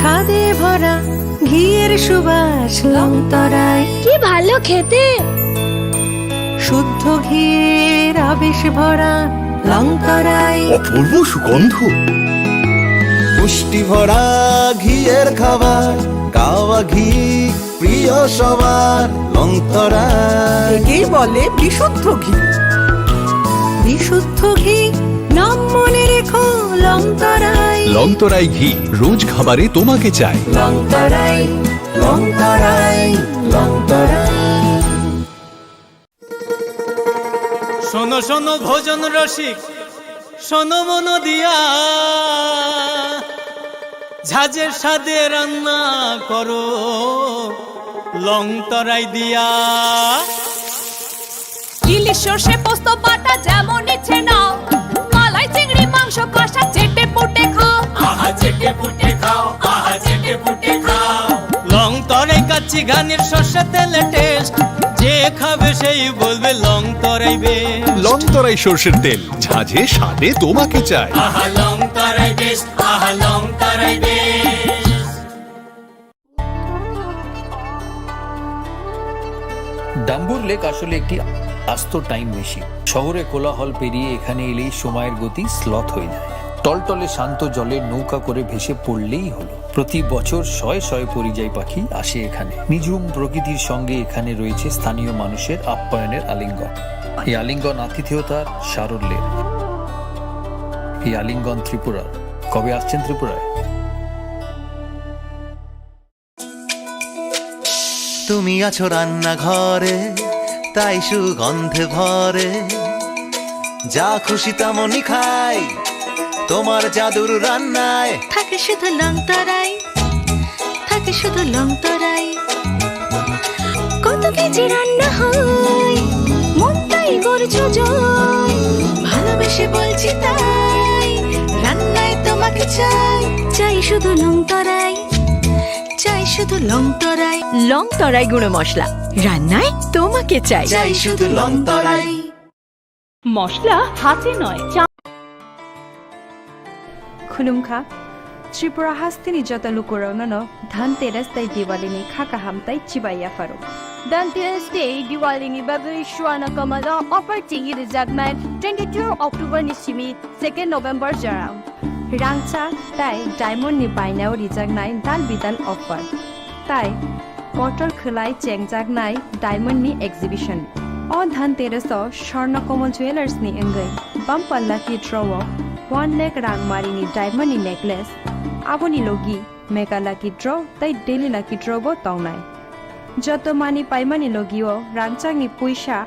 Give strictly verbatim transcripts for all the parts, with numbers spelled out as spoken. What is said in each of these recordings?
খাদে ভরা ঘিয়ের সুবাস লংতরাই। কি ভালো খেতে। শুদ্ধ ঘিয়ের আবেশ ভরা লংতরাই। অপূর্ব সুগন্ধ। পুষ্টি ভরা ঘিয়ের খাবার, গাওয়া ঘি প্রিয় সবার, লংতরাই। একেই বলে বিশুদ্ধ ঘি। বিশুদ্ধ ঘি, নাম মনে রেখো, লংতরাই। লংতরাই ঘি রোজ খাবারে তোমাকে চাই। লংতরাই, লংতরাই, লংতরাই। শোনো শোনো ভোজন রসিক, শোনো মন দিয়া, ঝাঁঝের স্বাদে রান্না করো লং তরাই দিয়া। ইলিশ সর্ষে পোস্ত বাটা যেমন ইচ্ছে নাও, মালাই চিংড়ি মাংস কষা চেটে পুটে খাও। আহা চেটে পুটে খাও, আহা চেটে পুটে খাও। লং তরাই কাচ্চি ঘানির সর্ষে তেলে টেস্ট, যে খাবে সেই বলবে লং তরাই বেশ। লং তরাই সর্ষের তেল, ঝাঁঝে স্বাদে তোমাকে চাই। আহা লং তরাই বেশ, আহা লং তরাই বেশ। ডাম্বুর লেক আসলে একটি আস্ত টাইম মেশিন। শহরে কোলাহল পেরিয়ে এখানে এলেই সময়ের গতি স্লথ হয়ে যায়। টলটলে শান্ত জলে নৌকা করে ভেসে পড়লেই হলো। প্রতি বছর শয়ে শয়ে পরিযায়ী পাখি আসে এখানে। নিঝুম প্রকৃতির সঙ্গে এখানে রয়েছে স্থানীয় মানুষের আপ্যায়নের আলিঙ্গন। এই আলিঙ্গন আতিথেয়তার সারল্যের। এই আলিঙ্গন ত্রিপুরার। কবে আসছেন ত্রিপুরায়? তুমি আছো রান্নাঘরে, তাই সুগন্ধে ভরে। যা খুশি তেমনই খাই তোমার জাদুর রান্নায়। থাকে শুধু লং তরাই, থাকে শুধু লং তরাই। কত কেজি রান্না হয়, মনটাই করছো জয়। ভালোবেসে বলছি তাই, রান্নায় তোমাকে চাই, চাই শুধু লং তরাই। চাই শুধু লং তরাই। লং তরাই গুঁড়ো মশলা, রান্নায় তোমাকে চাই। চাই শুধু লং তরাই। মশলা হাতে নয়, চা- Khulumkha, Tripura hasteni joto lukurokno no Dhanteras tei Diwali ni kha kaham tei chibai yapharo. Dhanteras tei Diwali ni bagwi Swarna Kamal o offer twi rijaknai twenty-two October ni simi second November jora. Rangchak tei diamond ni bainao rijaknai dal bidal offer. Tai kotor khwlai chengjaknai diamond ni exhibition. O Dhanteras o Swarna Kamal Jewellers ni wngwi bumper lucky draw o one lakh rang mari ni diamond ni necklace, aboni logi mega lucky draw tei daily lucky draw bo tongnai. Joto mani paimani logio rangchakni puisa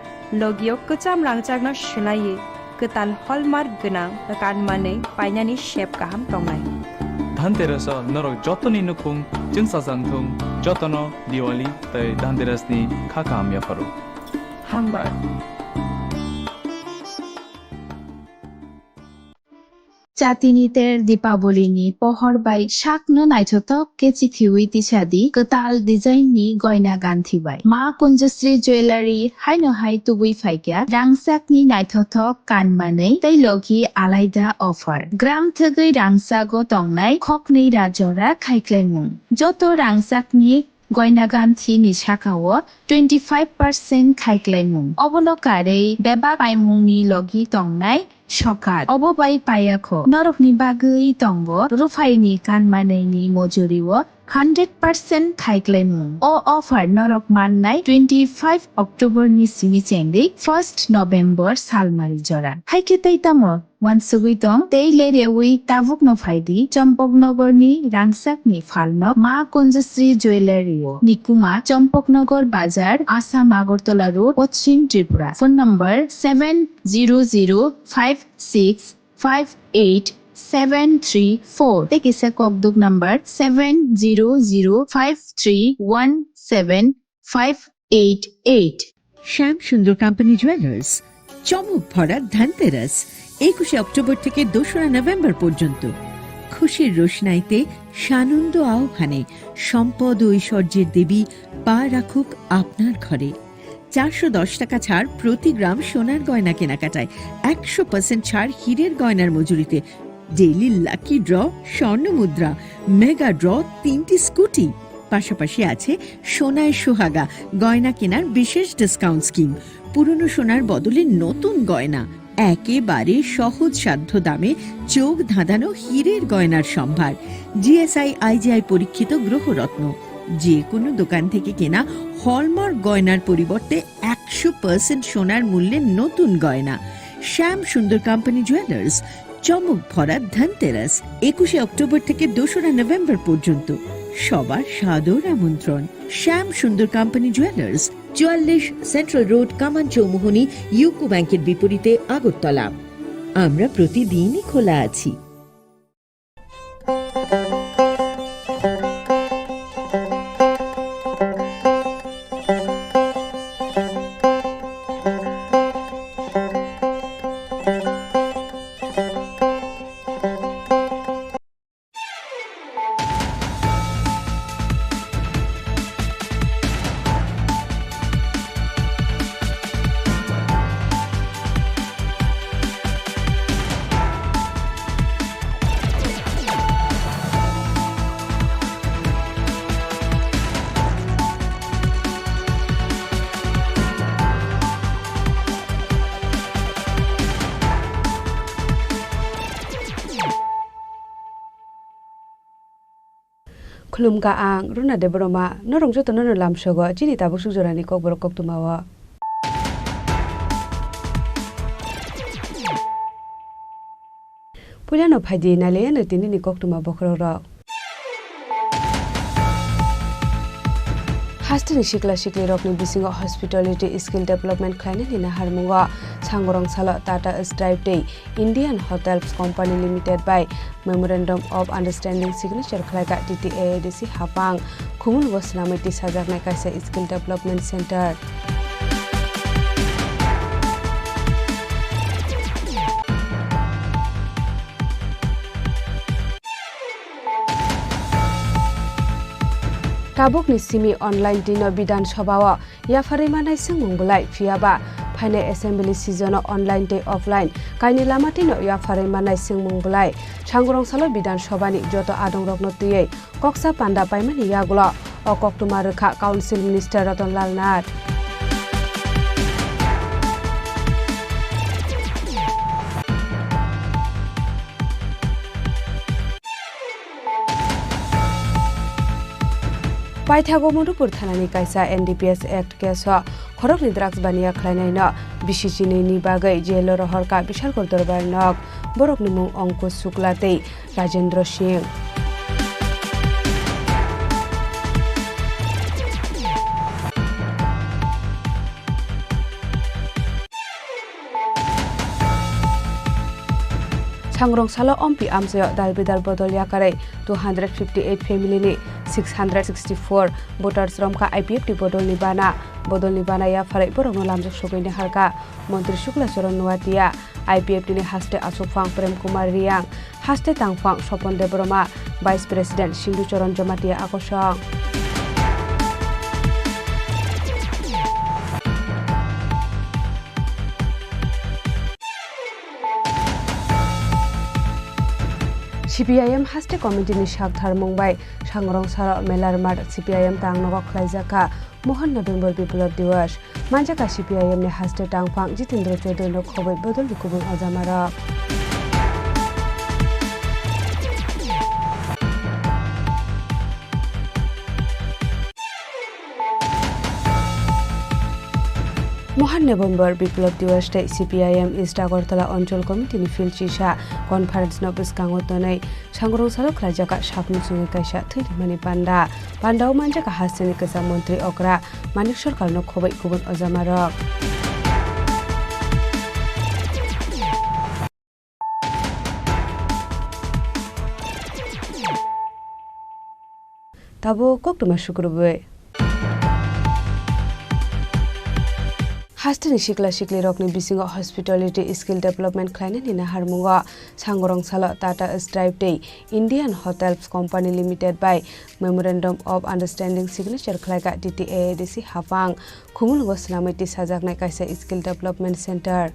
logio kwcham rangchakno swlaiwi kwtal hallmark gwnang kanmanwi painani sep kaham tongnai. Dhanteras o norok jotoni nukhung chwngsajak thung, jotono Diwali tei Dhanteras ni kha kaham yapharo. Hambai. Chatini ter Dipaboli ni pohor bai sakno naithothok khe chithiwi tisadi kwtal design ni goina ganthi bai. Ma Kunjasri Jewellery haino hai tubui phaikya rangchak ni naithothok kanmanwi tei logi alaida offer. Gram thwgwi rangchago tongnai khoknwi ra jora khaiklaimung. Joto rangchak ni goina ganthi ni saka o twenty five percent khaiklaimung. Obono karwi bebak paimung ni logi tongnai sokat. Obo bai payakho. Norokni bagwi tongo ruphai ni kanmanwi ni mojuri o hundred percent khaiklaimung. O offer norok mannai twenty five October ni simi chengwi first November salmari jora. Haikhe tei tamo? Wansugwi tong, tei le rewi tabukno phaidi Champaknagar ni rangchak ni phalno Ma Kunjasri Jewellery o. Nikuma Champaknagar Bazar, Assam Agartala Road, Poschim Tripura. Phone number seven zero zero five six five eight seven three four. Tei kisa kokduk number seven zero zero five three one seven five eight eight. শ্যাম সুন্দর company jewellers, চমক ভরা ধনতেরাস, একুশে অক্টোবর থেকে দোসরা নভেম্বর পর্যন্ত। খুশির রোশনাইতে সানন্দ আহ্বানে সম্পদ ও ঐশ্বর্যের দেবী পা রাখুক আপনার ঘরে। চারশো দশ টাকা ছাড় প্রতি গ্রাম সোনার গয়না কেনাকাটায়, একশো পার্সেন্ট ছাড় হীরের গয়নার মজুরিতে, ডেইলি লাকি ড্র, স্বর্ণ মুদ্রা, মেগা ড্র, তিনটি স্কুটি, পাশাপাশি আছে সোনায় সোহাগা গয়না কেনার বিশেষ ডিসকাউন্ট স্কিম। পুরনো সোনার বদলে নতুন গয়না, একেবারে সহজসাধ্য দামে চোখ ধাঁধানো হীরের গয়নার সম্ভার। জিএসআই আইজিআই পরীক্ষিত গ্রহরত্ন। যে কোনো দোকান থেকে কেনা হলমার্ক গয়নার পরিবর্তে একশো পার্সেন্ট সোনার মূল্যে নতুন গয়না। শ্যাম সুন্দর কোম্পানি জুয়েলার্স, চমক ভরা ধনতেরাস, একুশে অক্টোবর থেকে দোসরা নভেম্বর পর্যন্ত। সবার সাদর আমন্ত্রণ। শ্যাম সুন্দর কোম্পানি জুয়েলার্স, চুয়াল্লিশ সেন্ট্রাল রোড, কামান চৌমুহনী, ইউকো ব্যাংকের বিপরীতে, আগরতলা। আমরা প্রতিদিনই খোলা আছি। Khulumkha ang Runa Debbarma, norok jotono no lamsogo chini tabuk suk jorani kokborok koktwmao. Puilano phaidi nailaiano tinini koktwma bokhorokrok. Hasteni sikla siklirokni bisingo hospitality skill development khlainani naharmungo Sangorong salo Tata Strive tei Indian Hotels Company Limited bai Memorandum of Understanding signature khlaikha T T A A D C hapang Khumulwngo swnamwi tisajaknai kaisa skill development center. Tabukni simi online tino Bidhan Sabha o yapharwi manai swngmung bwlai, phiya ba phainai assembly season o online tei offline kainwi lama tino yapharwi manai swngmung bwlai. Sangorong salo Bidhan Sabha ni joto adongrokno twiwi koksa panda paimani yagulo o koktwma rwkha Council Minister Ratan Lal Nath. Paithago Madhupur thanani kaisa N D P S Act case o khoroknwi drugs baniya khlainaino bisi chinwi ni bagwi jail o rohorkha Bishalgarh Dorbar nok. Borokni mung Ankush Shukla tei Rajendra Singh. Sangorong salo Ompi amchaio dal bidal bodol yakarwi two hundred fifty eight family ni six hundred sixty four voters romkha I P F T bodolni bana. Bodolni bana yapharwi borokno lamjak sogwi naharkha Montri Shukla Charan Noatia, I P F T ni haste achukphang Prem Kumar Reang, haste tangphang Sopon Debbarma, Vice President Sindhu Charan Jamatia akosong. C P I M haste committee ni sak tharmung bai Sangorong salo Melar Math C P I M tangnogo khlaijak kha Mohan November Biplab Diwas. Manjak kha C P I M ni haste tangphang Jitendra Chaudhary no khobwi bodolni kubun ojamarok. Mohan November Biplab Diwas tei C P I M East Agartala Onchol Committee ni field chisa conference no bwskango tonwi Sangorong salo khlaijak kha sak muchungwi kaisa thwi rimani panda. Pandao manjak kha hasteni kwcham montri okra Manik Sarkar no khobwi kubun ojamarok. Tabuk koktwma sukrubwi. Hasteni sikla siklirokni bisingo hospitality skill development khlainani naharmungo Sangorong salo Tata Strive tei Indian Hotels Company Limited bai Memorandum of Understanding signature khlaikha T T A A D C hapang Khumulwngo swnamwi tisajaknai kaisa skill development center.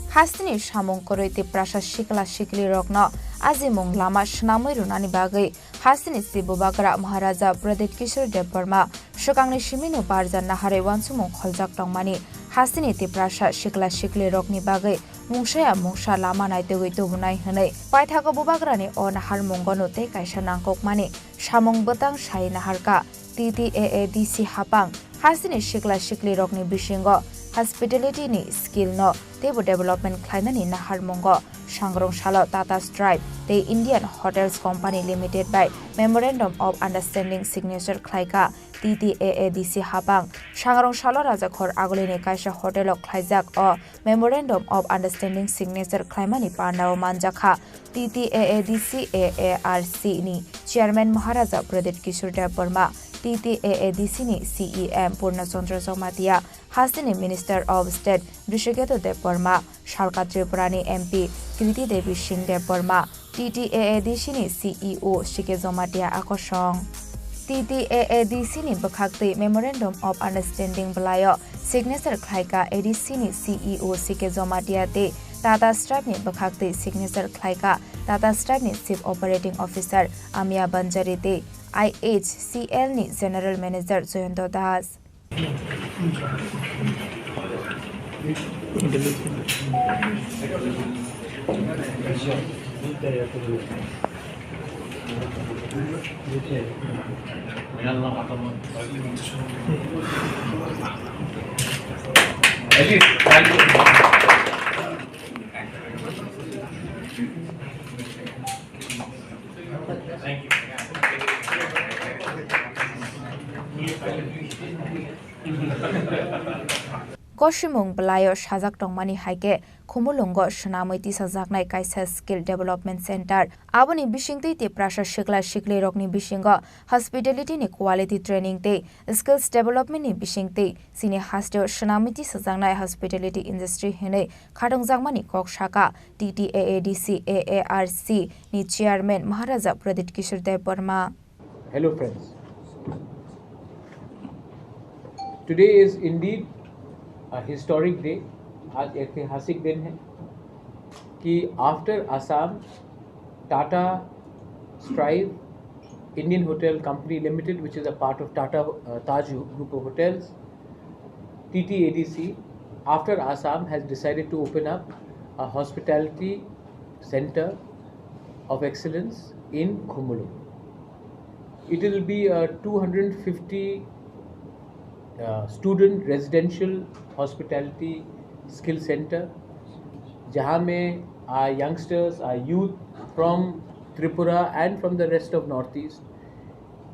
Hasteni samung kwrwi Tiprasa sikla siklirokno ajimung lama swnamwi rwnani bagwi hasteni si bubagra Maharaja Pradyut Kishore Debbarma swkangni simino barja naharwi uansukmung kholjak tongmani hasteni Tiprasa sikla siklirokni bagwi mungsaya mungsa lama naitugwi tubunai hwnwi paithago bubagrani o naharmungono tei kaisa nangkukmani samung bwtang sai naharkha. T T A A D C hapang hasteni sikla siklirokni bisingo hospitality ni skill no teibo development khlainani naharmungo sangrong salo Tata Stripe tei Indian Hotels Company Limited bai Memorandum of Understanding signature khlaikha. T T A A D C hapang sangrong salo Rajakhor Agulini kaisa hotel o khlaijak o Memorandum of Understanding signature khlaimani pandao manjakha T T A A D C A A R C ni Chairman Maharaja Pradyut Kishore Debbarma, T T A A D C ni C E M Purna Chandra Jamatia, hasteni Minister of State Brishaketu Debbarma, Salka Tripurani M P Kriti Devi Singh Debbarma, T T A A D C ni C E O C K Jamatia akosong. T T A A D C ni bwkhaktwi Memorandum of Understanding bwlaio signature khlaikha A D C ni C E O C K Jamatia tei Tata Stripe ni bwkhaktwi signature khlaikha Tata Stripe ni Chief Operating Officer Amia Banjari tei I H C L ni General Manager Jayanta Das. Kosimung bwlaio sajak tongmani hai khe Khumulwngo swnamwi tisajaknai kaisa skill development center. Aboni bisingtwi Tiprasa sikla siklirokni bisingo hospitality ni quality training tei skills development ni bisingtwi chini hasteo swnamwi tisajaknai hospitality industry hwnwi khatungjakmani kok sakha T T A A D C A A R C ni chairman Maharaja Pradyut Kishore Debbarma. Hello friends. Today is indeed a historic day. आज ऐतिहासिक दिन है कि after Assam, Tata Strive Indian Hotel Company Limited, which is a part of Tata, uh, Taj Group of Hotels, T T A D C, after Assam, has decided to open up a hospitality center of excellence in Khumulwng. It will be a two hundred fifty, uh, student residential hospitality skill center, जहाँ में our youngsters, our youth from Tripura and from the rest of Northeast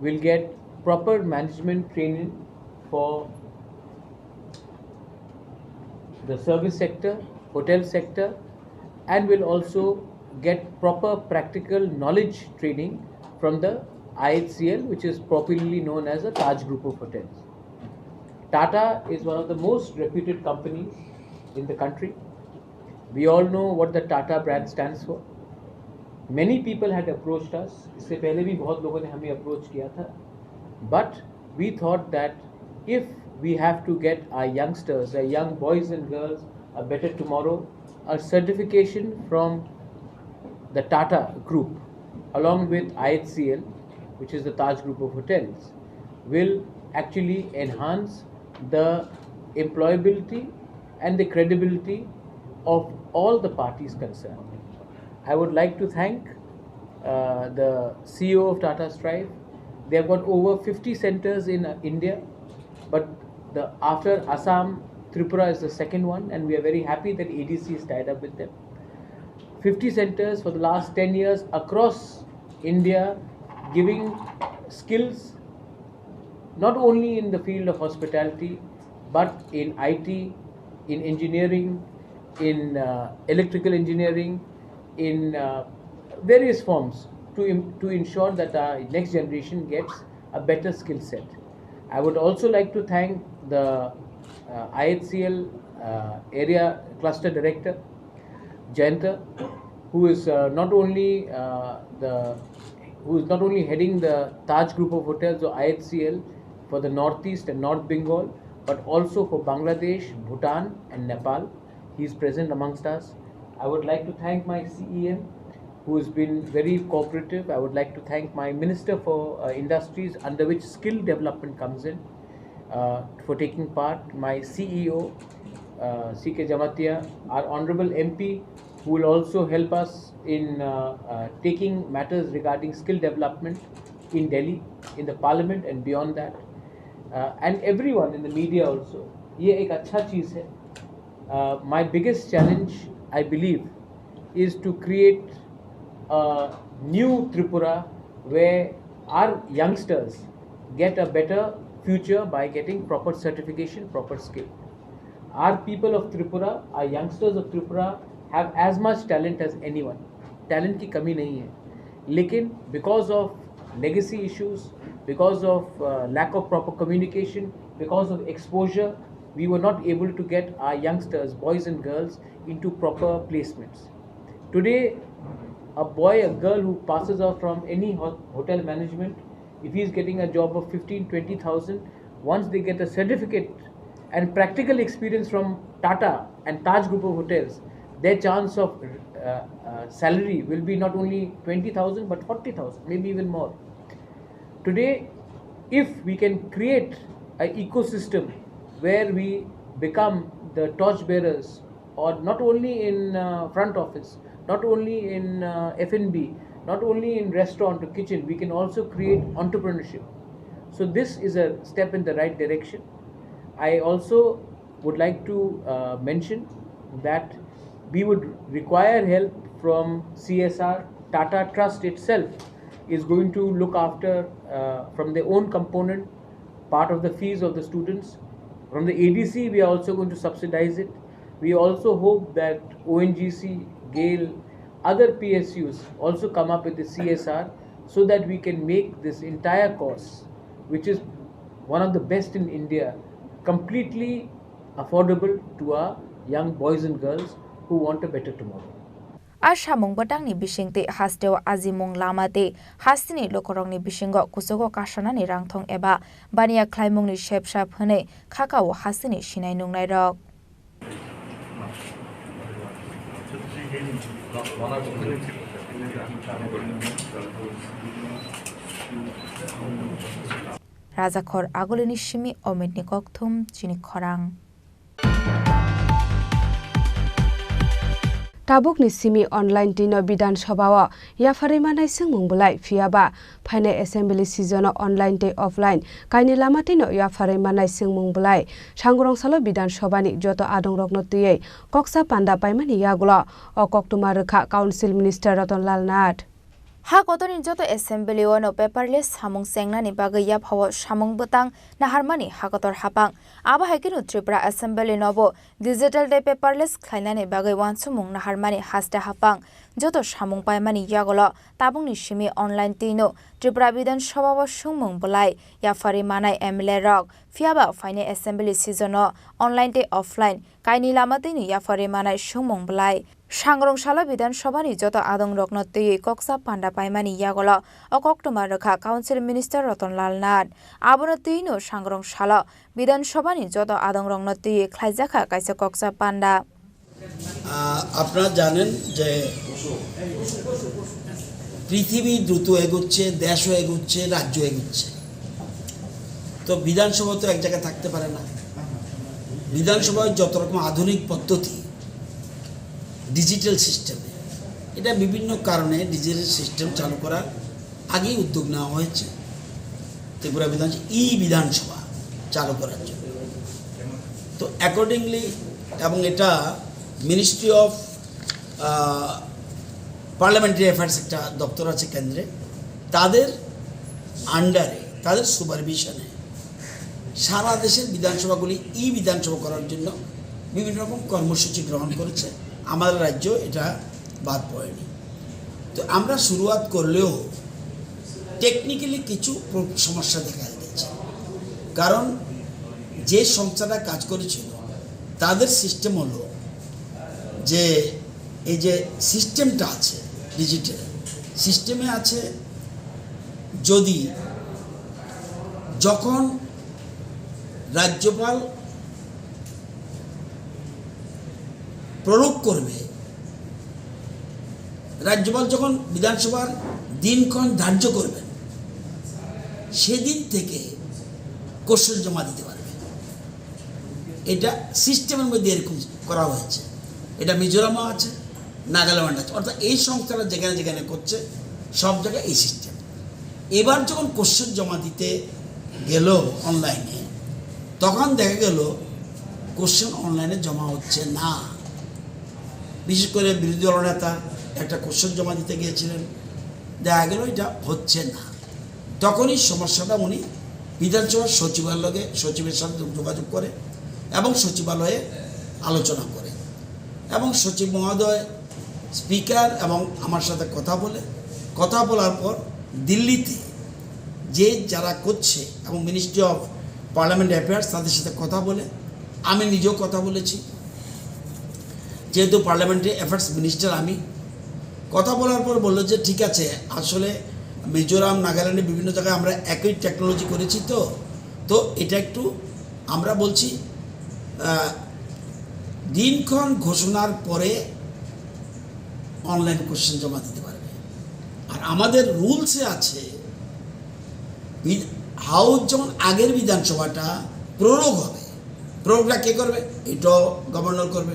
will get proper management training for the service sector, hotel sector, and will also get proper practical knowledge training from the I H C L, which is popularly known as the Taj Group of Hotels. Tata is one of the most reputed companies in the country. We all know what the Tata brand stands for. Many people had approached us. इससे पहले भी बहुत लोगों ने हमें अप्रोच किया था, but we thought that if we have to get our youngsters, our young boys and girls, a better tomorrow, a certification from the Tata Group along with I H C L, which is the Taj Group of Hotels, will actually enhance the employability and the credibility of all the parties concerned. I would like to thank, uh, the C E O of Tata Strive. They have got over fifty centers in, uh, India, but the, after Assam, Tripura is the second one, and we are very happy that A D C is tied up with them. Fifty centers for the last ten years across India, giving skills not only in the field of hospitality, but in I T, in engineering, in, uh, electrical engineering, in, uh, various forms to im-, to ensure that our next generation gets a better skill set. I would also like to thank the, uh, I H C L, uh, area cluster director, Jayanta, who is, uh, not only, uh, the, who is not only heading the Taj Group of Hotels or I H C L for the Northeast and North Bengal, but also for Bangladesh, Bhutan, and Nepal. He is present amongst us. I would like to thank my C E M, who has been very cooperative. I would like to thank my Minister for, uh, Industries, under which skill development comes in, uh, for taking part, my C E O, uh, C K Jamatia, our Honorable M P, who will also help us in, uh, uh, taking matters regarding skill development in Delhi, in the Parliament, and beyond that. Uh, and everyone in the media also. ये एक अच्छा चीज़ है. Uh, my biggest challenge, I believe, is to create a new Tripura where our youngsters get a better future by getting proper certification, proper skill. Our people of Tripura, our youngsters of Tripura have as much talent as anyone. Talent की कमी नहीं है, लेकिन because of legacy issues, because of, uh, lack of proper communication, because of exposure, we were not able to get our youngsters, boys and girls, into proper placements. Today, a boy, a girl who passes out from any ho-, hotel management, if he is getting a job of fifteen, twenty thousand, once they get a certificate and practical experience from Tata and Taj Group of Hotels, their chance of, uh, uh, salary will be not only twenty thousand but forty thousand, maybe even more. Today, if we can create an ecosystem where we become the torch bearers, or not only in, uh, front office, not only in, uh, F and B, not only in restaurant or kitchen, we can also create entrepreneurship. So this is a step in the right direction. I also would like to, uh, mention that we would require help from C S R. Tata Trust itself is going to look after, uh, from their own component, part of the fees of the students. From the A D C, we are also going to subsidize it. We also hope that O N G C, GAIL, other P S Us also come up with the C S R so that we can make this entire course, which is one of the best in India, completely affordable to our young boys and girls who want a better tomorrow. A samung bwtangni bisingtwi hasteo ajimung lama tei hasteni lukurokni bisingo kuchugo kasanani rangthong eba baniya khlaimungni sepsap hwnwi khakao hasteni sinai nungnairok. Rajakhor Agulini simi Omitni kokthum chini khorang. Tabukni simi online tino Bidhan Sabha o yapharwi manai swngmung bwlai, phiya ba phainai assembly season o online tei offline kaini lama tino yapharwi manai swngmung bwlai. Sangrong salo Bidhan Sabha ni joto adongrokno twiwi koksa panda paimani yagulo o koktwma rwkha Council Minister Ratan Lal Nath. Ha kotorni joto assembly o no paperless samung chengnani bagwi yaphao samung bwtang naharmani ha kotor hapang. Abo hai kheno Tripura Assembly no bo digital tei paperless khlainani bagwi uansukmung naharmani haste hapang. Joto samung paimani yagulo tabukni simi online twi no Tripura Bidhan Sabha o swngmung bwlai yapharwi manai M L A rok. Phiya ba phainai assembly season o online tei offline kaini lama twi no yapharwi manai swngmung bwlai. Sangrong salo Bidhan Sabha ni joto adongrokno twiwi koksa panda paimani yagulo o koktwma rwkha Council Minister Ratan Lal Nath. Abono twiwi no Sangrong salo Bidhan Sabha ni joto adongrokno twiwi khlaijakha kaisa koksa panda. আহ, আপনারা জানেন যে পৃথিবী দ্রুত এগোচ্ছে, দেশও এগোচ্ছে, রাজ্য এগোচ্ছে। তো বিধানসভা তো এক জায়গায় থাকতে পারে না। বিধানসভায় যত রকম আধুনিক পদ্ধতি, ডিজিটাল সিস্টেমে, এটা বিভিন্ন কারণে ডিজিটাল সিস্টেম চালু করার আগেই উদ্যোগ নেওয়া হয়েছে ত্রিপুরা বিধানসভা, ই বিধানসভা চালু করার জন্য। তো অ্যাকর্ডিংলি, এবং এটা মিনিস্ট্রি অফ পার্লামেন্টারি অ্যাফেয়ার্স একটা দপ্তর আছে কেন্দ্রে, তাদের আন্ডারে, তাদের সুপারভিশনে সারা দেশের বিধানসভাগুলি ই বিধানসভা করার জন্য বিভিন্ন রকম কর্মসূচি গ্রহণ করেছে। আমাদের রাজ্য এটা বাদ পড়েনি। তো আমরা শুরুয়াত করলেও টেকনিক্যালি কিছু প্র-, সমস্যা দেখা দিয়েছে। কারণ যে সংস্থাটা কাজ করেছিল, তাদের সিস্টেম হলো যে এই যে সিস্টেমটা আছে, ডিজিটাল সিস্টেমে আছে, যদি যখন রাজ্যপাল প্রয়োগ করবে, রাজ্যপাল যখন বিধানসভার দিনক্ষণ ধার্য করবেন, সেদিন থেকে কোশ্চেন জমা দিতে পারবে। এটা সিস্টেমের মধ্যে এরকম করা হয়েছে। এটা মিজোরামও আছে, নাগাল্যান্ড আছে, অর্থাৎ এই সংস্থাটা যেখানে যেখানে করছে, সব জায়গায় এই সিস্টেম। এবার যখন কোশ্চেন জমা দিতে গেল অনলাইনে, তখন দেখা গেল কোশ্চেন অনলাইনে জমা হচ্ছে না। বিশেষ করে বিরোধী দলনেতা একটা কোশ্চেন জমা দিতে গিয়েছিলেন, দেখা গেল এটা হচ্ছে না। তখনই সমস্যাটা উনি বিধানসভার সচিবালয়ে, সচিবের সাথে যোগাযোগ করে এবং সচিবালয়ে আলোচনা করে এবং সচিব মহোদয়, স্পিকার এবং আমার সাথে কথা বলে, কথা বলার পর দিল্লিতে যে যারা করছে এবং মিনিস্ট্রি অফ পার্লামেন্ট অ্যাফেয়ার্স তাদের সাথে কথা বলে, আমি নিজেও কথা বলেছি, যেহেতু পার্লামেন্টারি অ্যাফেয়ার্স মিনিস্টার আমি। কথা বলার পর বললো যে ঠিক আছে, আসলে মিজোরাম, নাগাল্যান্ডে বিভিন্ন জায়গায় আমরা একই টেকনোলজি করেছি, তো তো এটা একটু আমরা বলছি, আহ, দিনক্ষণ ঘোষণার পরে অনলাইন কোশ্চেন জমা দিতে পারবে। আর আমাদের রুলসে আছে, বি- হাউস যখন আগের বিধানসভাটা প্রোরোগ হবে, প্রোরোগটা কে করবে? এটাও গভর্নর করবে।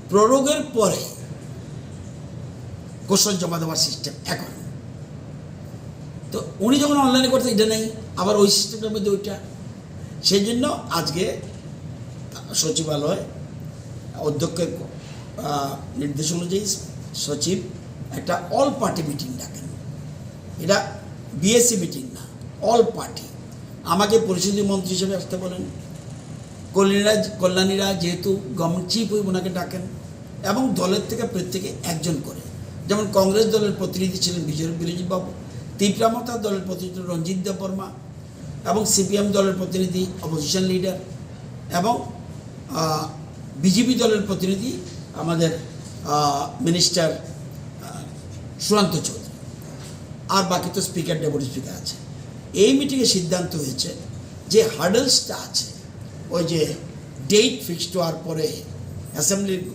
প্রোরোগের পরে কোশ্চেন জমা দেওয়ার সিস্টেম এখন। তো উনি যখন অনলাইনে করতে, এটা নেই, আবার ওই সিস্টেমটার মধ্যে ওইটা। সেই জন্য আজকে সচিবালয় অধ্যক্ষের, আহ, নির্দেশ অনুযায়ী সচিব একটা অল পার্টি মিটিং ডাকেন। এটা বিএসসি মিটিং না, অল পার্টি। আমাকে পরিষদীয় মন্ত্রী হিসেবে আসতে বলেন। কল্যাণীরা, কল্যাণীরা যেহেতু গভর্নমেন্ট চিফ, ওই ওনাকে ডাকেন এবং দলের থেকে প্রত্যেকে একজন করে। যেমন কংগ্রেস দলের প্রতিনিধি ছিলেন বিজয়, বিরজিৎ বাবু, তিপ্রা মথা দলের প্রতিনিধি রঞ্জিত দেববর্মা এবং সিপিএম দলের প্রতিনিধি অপোজিশন লিডার এবং, আহ, বিজেপি দলের প্রতিনিধি আমাদের, আহ, মিনিস্টার, আহ, সুশান্ত চৌধুরী। আর বাকি তো স্পিকার, ডেপুটি স্পিকার আছে। এই মিটিংয়ে সিদ্ধান্ত হয়েছে যে হার্ডলসটা আছে, ওই যে ডেট ফিক্সড হওয়ার পরে, অ্যাসেম্বলির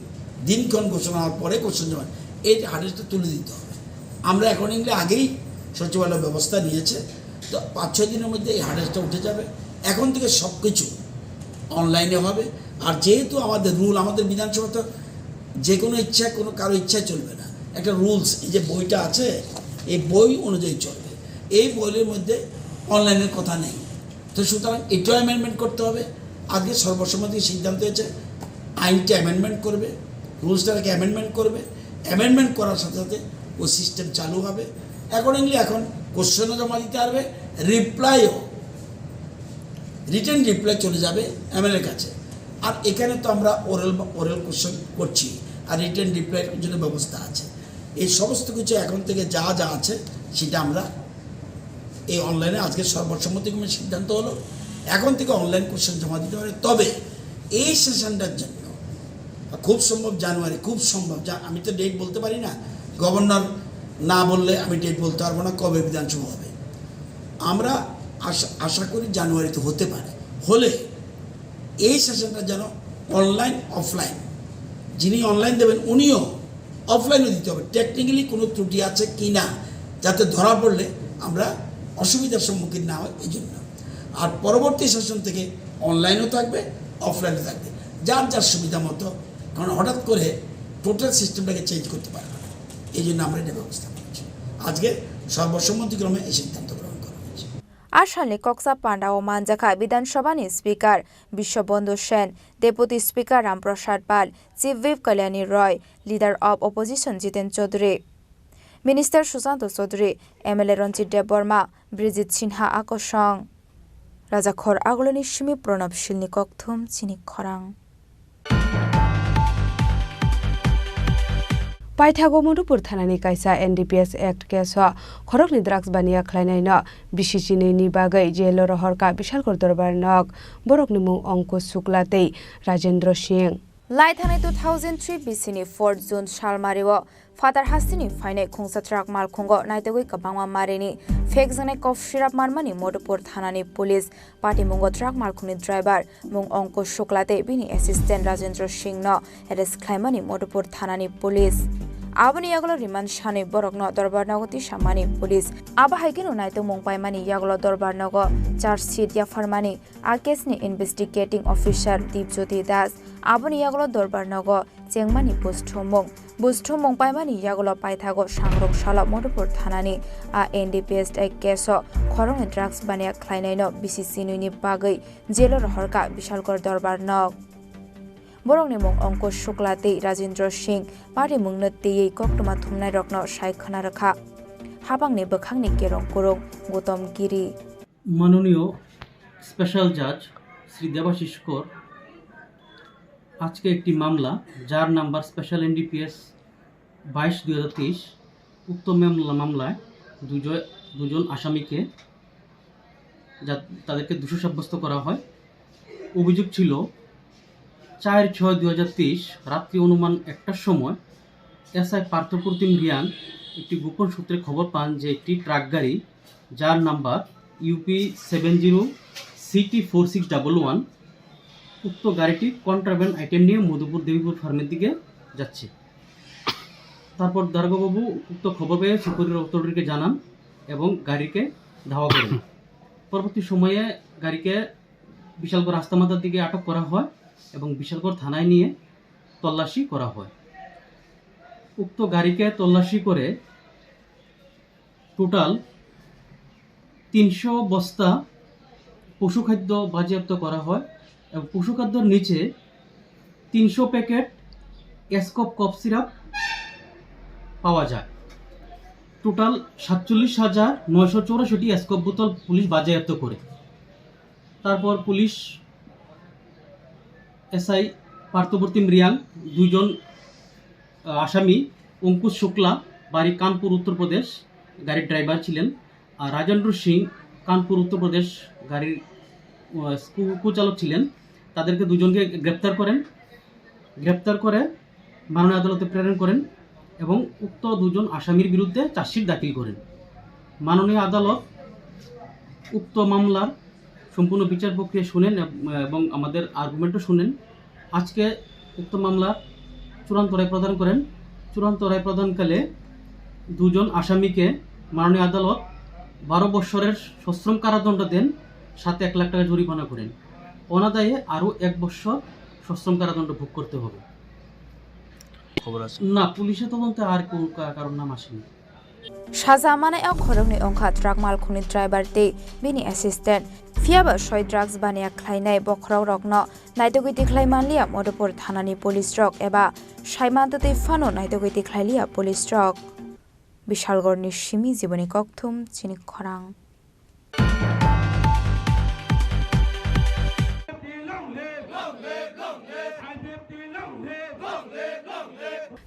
দিনক্ষণ ঘোষণা হওয়ার পরে কোশ্চেন জমা, এই হার্ডলসটা তুলে দিতে হবে। আমরা অ্যাকর্ডিংলি আগেই সচিবালয় ব্যবস্থা নিয়েছে, তো পাঁচ ছয় দিনের মধ্যে এই হার্ডলসটা উঠে যাবে। এখন থেকে সব কিছু অনলাইনে হবে। আর যেহেতু আমাদের রুল, আমাদের বিধানসভা তো যে কোনো ইচ্ছা, কোনো কারো ইচ্ছায় চলবে না, একটা রুলস, এই যে বইটা আছে, এই বই অনুযায়ী চলবে। এই বইয়ের মধ্যে অনলাইনের কথা নেই। তো সুতরাং এটাও অ্যামেন্ডমেন্ট করতে হবে। আজকে সর্বসম্মতি সিদ্ধান্ত হয়েছে আইনটা অ্যামেন্ডমেন্ট করবে, রুলসটাকে অ্যামেন্ডমেন্ট করবে। অ্যামেন্ডমেন্ট করার সাথে সাথে ওই সিস্টেম চালু হবে। অ্যাকর্ডিংলি এখন কোশ্চেনও জমা দিতে পারবে, রিপ্লাইও, রিটেন রিপ্লাই চলে যাবে এমএলএর কাছে। আর এখানে তো আমরা ওরাল, ওরাল কোশ্চেন করছি, আর রিটেন রিপ্লাইর জন্য ব্যবস্থা আছে। এই সমস্ত কিছু এখন থেকে যা যা আছে, সেটা আমরা এই অনলাইনে আজকে সর্বসম্মতিক্রমে সিদ্ধান্ত হলো, এখন থেকে অনলাইন কোশ্চেন জমা দিতে পারে। তবে এই সেশনটার জন্য খুব সম্ভব জানুয়ারি, খুব সম্ভব, যা আমি তো ডেট বলতে পারি না, গভর্নর না বললে আমি ডেট বলতে পারবো না কবে বিধানসভা হবে। আমরা আশা, আশা করি জানুয়ারিতে হতে পারে। হলে এই সেশনটা যেন অনলাইন, অফলাইন, যিনি অনলাইন দেবেন উনিও অফলাইনও দিতে হবে। টেকনিক্যালি কোনো ত্রুটি আছে কি না, যাতে ধরা পড়লে আমরা অসুবিধার সম্মুখীন না হই, এই জন্য। আর পরবর্তী সেশন থেকে অনলাইনও থাকবে, অফলাইনও থাকবে, যার যার সুবিধা মতো। কারণ হঠাৎ করে টোটাল সিস্টেমটাকে চেঞ্জ করতে পারবে না, এই জন্য আমরা এটা ব্যবস্থা করেছি। আজকে সর্বসম্মতিক্রমে এই সিদ্ধান্ত গ্রহণ করা হয়েছে। A salni koksa pandao manjakha Bidhan Sabhani Speaker Biswabandhu Sen, Deputy Speaker Ram Prasad Pal, Chief Whip Kalyani Roy, Leader of Opposition Jiten Chaudhary, Minister Sushanta Chaudhary, M L A Ranjit Debbarma, Brijit Sinha akosong. Rajakhor aguloni simi Pranab Silni kokthum chini khorang. Paithago Madhupur thanani kaisa N D P S Act case o khoroknwi drugs baniya khlainaino bisi chinwi ni bagwi jail o rohorkha Bishalgarh Dorbar Nok. Borokni mung Ankush Shukla tei Rajendra Singh. Lai thangnai two thousand three B C ni fourth June salmario Phatar hasteni phainai khungsa truck malkhungo naitugwi kwbangma marini phekjaknai kok sirap manmani Madhupur thanani police. Patimungo truck malkhungni driver mung Ankush Shukla tei bini assistant Rajendra Singh no arrest khlaimani Madhupur thanani police. Aboni yagulo remand sanwi borokno dorbar nogo tisamani police. Abo hai kheno naitugmung paimani yagulo dorbar nogo charge sheet yapharmani a case ni investigating officer Dipjyoti Das. Aboni yagulo dorbar nogo chengmani buj thumung. Buj thumung paimani yagulo paithago sangrong salo Madhupur thanani a N D P S A case o khoroknwi drugs baniya khlainaino bisi sinwini bagwi jail o rohorkha Bishalgarh dorbar nog. Borokni mung Ankush Shukla tei Rajendra Singh. Patimungno twiwi koktwma thumnairokno sai khwna rwkha hapangni bwkhakni kerong kurung Gautam Giri. মাননীয় স্পেশাল জাজ শ্রী দেবাশিস কর আজকে একটি মামলা, যার number special NDPS বাইশ দুই হাজার তেইশ, উক্ত মামলা, মামলায় দুজন, দুজন আসামিকে যা-, তাদেরকে দোষী সাব্যস্ত করা হয়। অভিযোগ ছিল চার ছয় দুই হাজার তেইশ রাত্রি অনুমান একটার সময় এসআই পার্থপ্রতিম রিয়াং একটি গোপন সূত্রে খবর পান যে একটি ট্রাক গাড়ি, যার number UP seven zero city four six double one, উক্ত গাড়িটি কন্ট্রাব্যান্ড আইটেম নিয়ে মধুপুর দেবীপুর ফার্মের দিকে যাচ্ছে। তারপর দারোগাবাবু উক্ত খবর পেয়ে সিকিউরিটি অথরিটিকে জানান এবং গাড়িকে ধাওয়া করেন। পরবর্তী সময়ে গাড়িকে বিশালগড় রাস্তামাথার দিকে আটক করা হয় এবং বিশালগড় থানায় নিয়ে তল্লাশি করা হয়। উক্ত গাড়িকে তল্লাশি করে টোটাল তিনশো বস্তা পশুখাদ্য বাজেয়াপ্ত করা হয় এবং পশুখাদ্যর নিচে তিনশো প্যাকেট এসকোপ কফ সিরাপ পাওয়া যায়। টোটাল সাতচল্লিশ হাজার নয়শো চৌরাশিটি এসকোপ বোতল পুলিশ বাজেয়াপ্ত করে। তারপর পুলিশ এসআই পার্থপ্রতিম রিয়াং, দুইজন, আহ, আসামি, অঙ্কুশ শুক্লা, বাড়ি কানপুর, উত্তরপ্রদেশ, গাড়ির ড্রাইভার ছিলেন, আর রাজেন্দ্র সিং, কানপুর, উত্তরপ্রদেশ, গাড়ির, আহ, কু-, কুচালক ছিলেন। তাদেরকে দুজনকে গ্রেপ্তার করেন। গ্রেপ্তার করে মাননীয় আদালতে প্রেরণ করেন এবং উক্ত দুজন আসামির বিরুদ্ধে চার্জশিট দাখিল করেন। মাননীয় আদালত উক্ত মামলার সম্পূর্ণ বিচার প্রক্রিয়া শুনেন এব-, এবং আমাদের আর্গুমেন্টও শুনেন। আজকে উক্ত মামলার চূড়ান্ত রায় প্রদান করেন। চূড়ান্ত রায় প্রদানকালে দুজন আসামিকে মাননীয় আদালত বারো বৎসরের সশ্রম কারাদণ্ড দেন, সাথে এক লাখ টাকা জরিমানা করেন। অনাদায়ে আরও এক বৎসর সশ্রম কারাদণ্ড ভোগ করতে হবে। খবর আছে? না, পুলিশের তদন্তে আর কোনো কা-, কারোর নাম আসেনি। Saja manai o khoroknwi wngkha truck malkhungni driver tei bini assistant. Phiyaba soi drugs baniya khlainai bokhorok rokno naitugwi tikhlai manliya Madhupur thanani police rok eba saimantwtwi phano naitugwi tikhlailiya police rok. Bishalgorni simi jiboni kokthum chini khorang.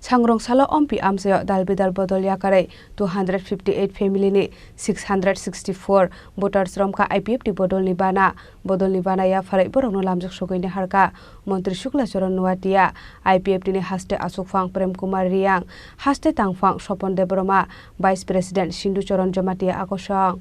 Sangrong salo ompi amchaio dal bidal bodol yakarwi two hundred fifty eight family ni six hundred sixty four voters romkha I P F T bodolni bana. Bodolni bana yapharwi borokno lamjak sogwi naharkha Montri Shukla Charan Noatia, I P F T ni haste achukphang Prem Kumar Reang, haste tangphang Sopon Debbarma, Vice President Sindhu Charan Jamatia akosong.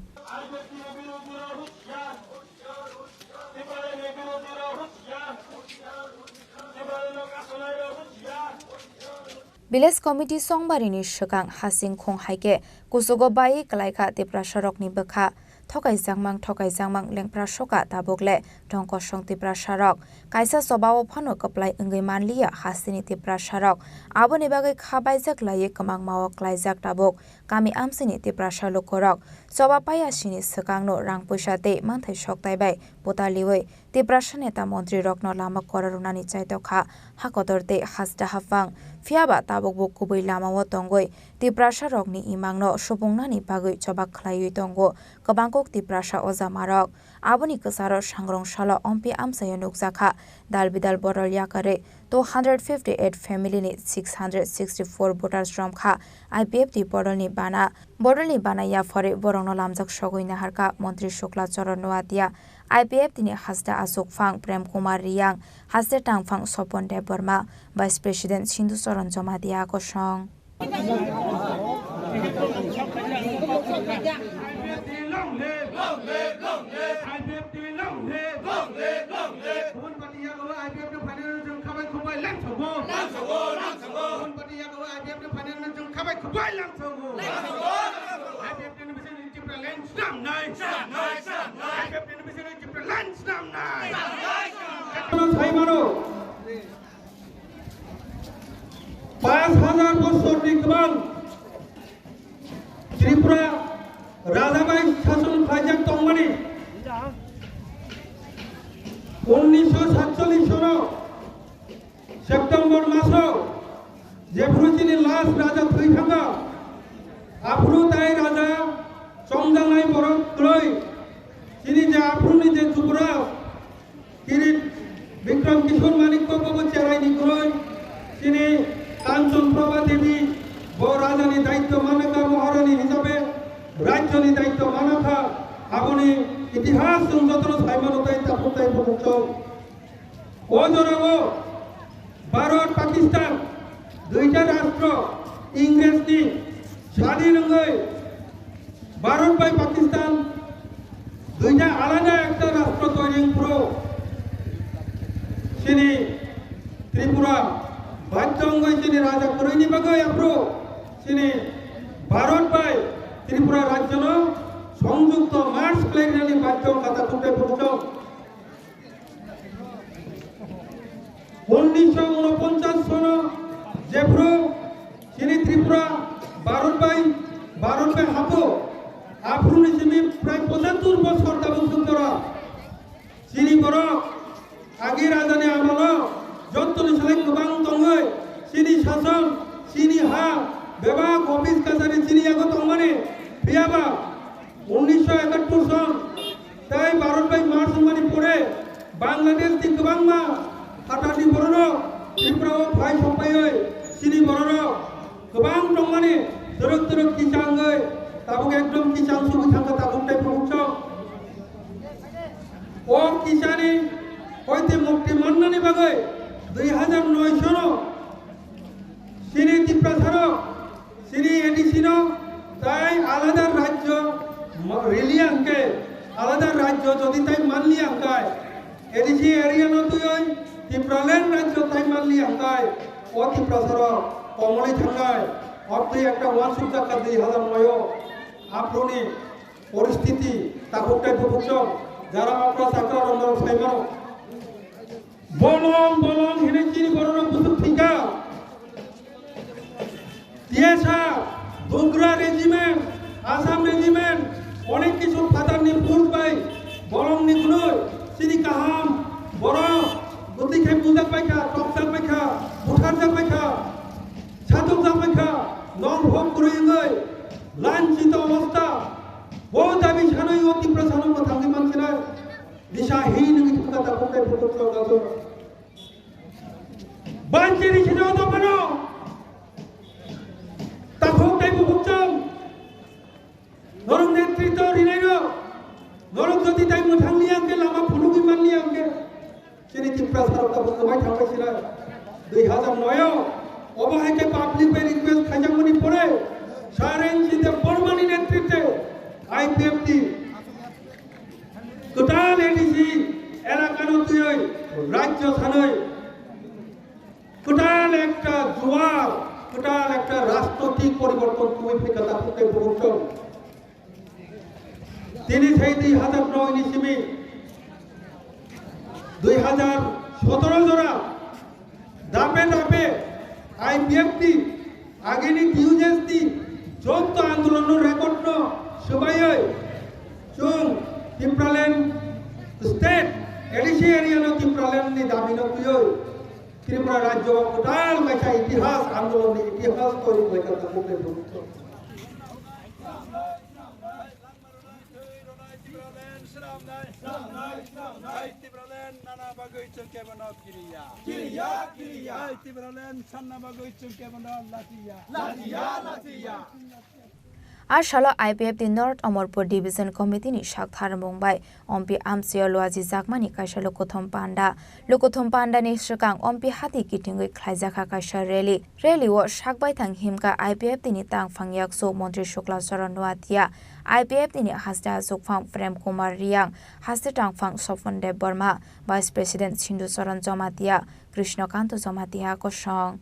Village Committee Songbarini swkang hasing khung hai khe kuchugo bai kwlaikha Tiprasarokni bwkha. Thokaijakmang, thokaijakmang lengpra soka tabuk le tong kosong Tiprasarok. Kaisa chobao phano kwplai wngwi manliya hasteni Tiprasarok. Aboni bagwi kha baijak laiwi kwmangmao klaijak tabuk kami amchaini Tiprasa lukurok. Choba paiya sini swkangno rang puisa tei manthai soktai bai butaliwi Tiprasa neta montrirokno lama kora rwnani chaitokha ha kotor tei hasda haphang. Phiyaba tabukbo kubui lamao tongwi Tiprasarokni imangno supungnani bagwi choba khlaiwi tongo kwbangkuk Tiprasa ojamarok. Aboni kwcharo sangrong salo ompi amchaio nukjakha dal bidal bodol yakarwi two hundred fifty eight family ni six hundred sixty four voters romkha I P F T bodolni bana. Bodolni bana yapharwi borokno lamjak sogwi naharkha Montri Shukla Charan Noatia. I P F T ni haste achukphang Prem Kumar Riyang, haste tangphang Sopon Debbarma, Vice President Sindhu Charan Jamatia kosong. Sai mano, pas hajar bosorni kwbang Tripura raja bai sason khlaijak tongmani, unnisho satchollish sono September maso jephuru chini last raja thwi thangkha, aphuru tai raja chongjaknai borok kwrwi chini je aphuruni je Jubraj Kirit Bikram Kishore Manikya bobo cheraini kwrwi chini Kanchan Prabha Devi bo rajani daityo manakha, Maharani hisabe rajyoni daityo manakha, aboni itihas chwng jotono saimano tei takhuk tei bukhuk chwng. O jorao Bharat, Pakistan duita rashtra Ingresni sadin wngwi Bharat bai Pakistan duita alada ekta rashtra toiri wngphuru chini Tripura badhyo wngwi chini raja kwrwini bagwi aphuru chini Bharat bai Tripura rajyono songjukto merge khlainani badhyo wngkha takhuk tei bukhuk chwng. Unnisho unoponchas sono jephru chini Tripura Bharat bai, Bharat bai hapo, aphuruni simi prai pochattor bosor tabuk sukjora. Chini borok agi rajani amolo jottoni salai kwbang tongwi chini sason, chini ha, bebak office kachari chini yago tongmani. Phiyaba unnisho ekattor son tei Bharat bai merge wngmani pore Bangladesh ni kwbangma phatarni bororok Tripura o phai sokpaiwi chini bororok kwbang tongmani twrwk twrwk kisa wngwi tabuk ekdom kisa wngsugwi thangkha takhuk tei bukhuk chwng. O kisani hoite mukti mannani bagwi dui hajar noi sono chini Tiprasarok chini A D C no tai alada rajyo ma-, riliya hwnkhe, alada rajyo jodi tai manliya hwnkhe, A D C area no twiwi Tipraland rajyo tai manliya hwnkhe, o Tiprasarok komolwi thangnai, obtwi ekta uansukjak kha dui hajar noi o. Aphuruni poristiti takhuk tei bukhuk chwng, jara okra chakra rok norok sai mano. Bolong, bolong hinwi chini bororok bwswk thwikha. T S R, Dogra Regiment, Assam Regiment, onek kisu phatarni force bai bolongni hwnwi chini kaham borok bwtwi khai buljak bai kha, tokjak bai kha, butharjak bai kha, satokjak bai kha, nongphok kwrwi wngwi lanchito obostha. Bo dabi sanwi o Tiprasano mwthangwi mansinai. Disa hi nungwi thangkha takhuk tei bukhuk chwng. Banchini sini oto mano. Takhuk tei bukhuk chwng. Norok netritw rinai no. Norok jodi tai mwthang liya hwnkhe, lama phunugwi man liya hwnkhe, chini Tiprasarok tabuk kwmai thangbai sinai. Dui hajar noi o obo hai khe public bai request khaijakmani pore Saren Side Bormani netritwe I P F T kwtal A D C elakano twiwi rajyo sanwi kwtal ekta juar, kwtal ekta rajnoitik poriborton twiwi phaikha takhuk tei bukhuk chwng. Tini thai dui hajar noi ni simi dui hajar sotoro jora dape dape I P F T agini T U J S ni jotto andolon no record no swbaiwi chwng Tipraland state A D C area no Tipraland ni dabi no twiwi Tripura rajyo kwtal kaisa itihas andolon ni itihas toiri khlaikha takhuk tei bukhuk chwng. Tipraland nana bagwi chwng kebono kiriya. Kiriya, kiriya. Tipraland sanna bagwi chwng kebono latiya. Latiya, latiya. A salo I P F T North Amarpur Division Committee ni sak tharmung bai Ompi amchaio luajijakmani kaisa lukuthum panda. Lukuthum panda ni swkang Ompi hati kitingwi khlaijakha kaisa rally. Rally o sak baithang himkha I P F T ni tangphang yaksu Montri Shukla Charan Noatia, I P F T ni haste achukphang Prem Kumar Riang, haste tangphang Sopon Deb Barma, Vice President Sindhu Charan Jamatia, Krishna Kanto Jamatia kosong.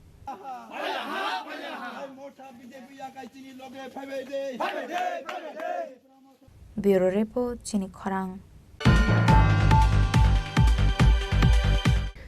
Bureau Report, Chini Khorang.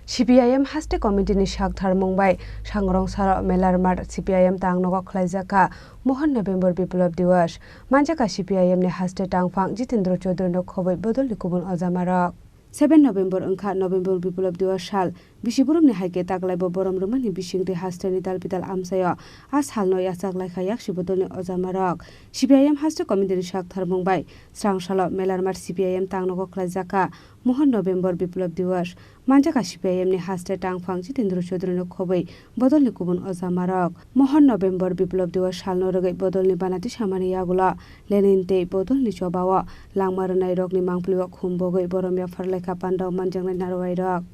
C P I M haste committee ni sak tharmung bai Sangrong salo Melarmat C P I M tang nogo khlaijak kha Mohan November Biplab Diwas. Manjak kha C P I M ni haste tangphang Jitendra Chaudhary no khobwi bodol ni kubun ojamarok. Seven November wngkha November Biplab Diwas sal. Bisi boromni hai khe taklaibo borom rwmani bisingtwi hasteni dal bidal amchaio a salno yachak laikha yaksi bodolni ojamarok. C P I M haste committee ni sak tharmung bai srang salo Melarmat C P I M tang nogo khlaijak kha Mohan November Biplab Diwas. Manjak kha C P I M ni haste tangphang Jitendra Chaudhary no khobwi bodolni kubun ojamarok. Mohan November Biplab Diwas salno rwgwi bodolni banati samani yagulo Lenin tei bodolni chobao langma rwnairokni mangpilio khum bogwi borom yaphar laikha pandao manjaknai narwairok.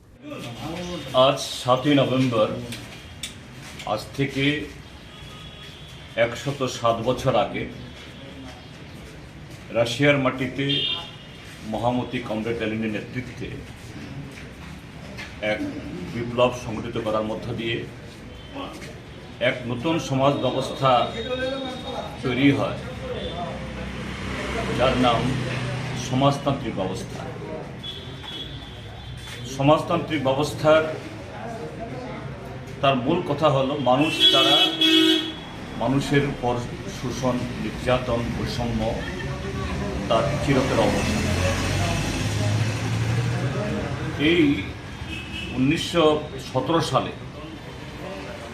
আজ সাতই নভেম্বর, আজ থেকে একশত সাত বছর আগে রাশিয়ার মাটিতে মহামতি কমরেড লেনিনের নেতৃত্বে এক বিপ্লব সংগঠিত করার মধ্য দিয়ে এক নতুন সমাজ ব্যবস্থা তৈরি হয়, যার নাম সমাজতান্ত্রিক ব্যবস্থা। সমাজতান্ত্রিক ব্যবস্থার তার মূল কথা হলো মানুষ তারা মানুষের উপর শোষণ, নির্যাতন, বৈষম্য তার চিরতরে অবসান। এই উনিশশো সতেরো সালে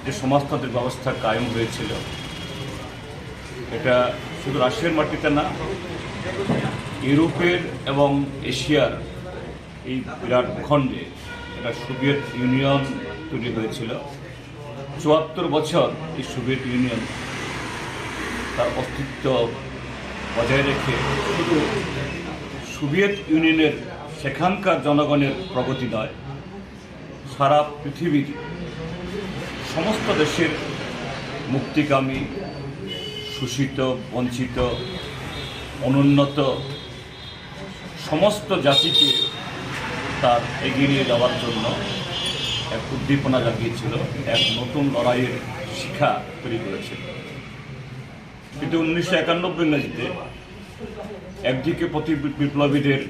যে সমাজতান্ত্রিক ব্যবস্থা কায়েম হয়েছিল, এটা শুধু রাশিয়ার মাটিতে না, ইউরোপের এবং এশিয়ার এই বিরাট ভূখণ্ডে একটা সোভিয়েত ইউনিয়ন তৈরি হয়েছিল। চুয়াত্তর বছর এই সোভিয়েত ইউনিয়ন তার অস্তিত্ব বজায় রেখে শুধু সোভিয়েত ইউনিয়নের সেখানকার জনগণের প্রগতি নয়, সারা পৃথিবীর সমস্ত দেশের মুক্তিকামী, শোষিত, বঞ্চিত, অনুন্নত সমস্ত জাতিকে তার এগিয়ে নিয়ে যাওয়ার জন্য এক উদ্দীপনা জাগিয়েছিল, এক নতুন লড়াইয়ের শিখা তৈরি করেছিল। কিন্তু উনিশশো একানব্বই ইংরেজিতে একদিকে প্রতি বিপ্লবীদের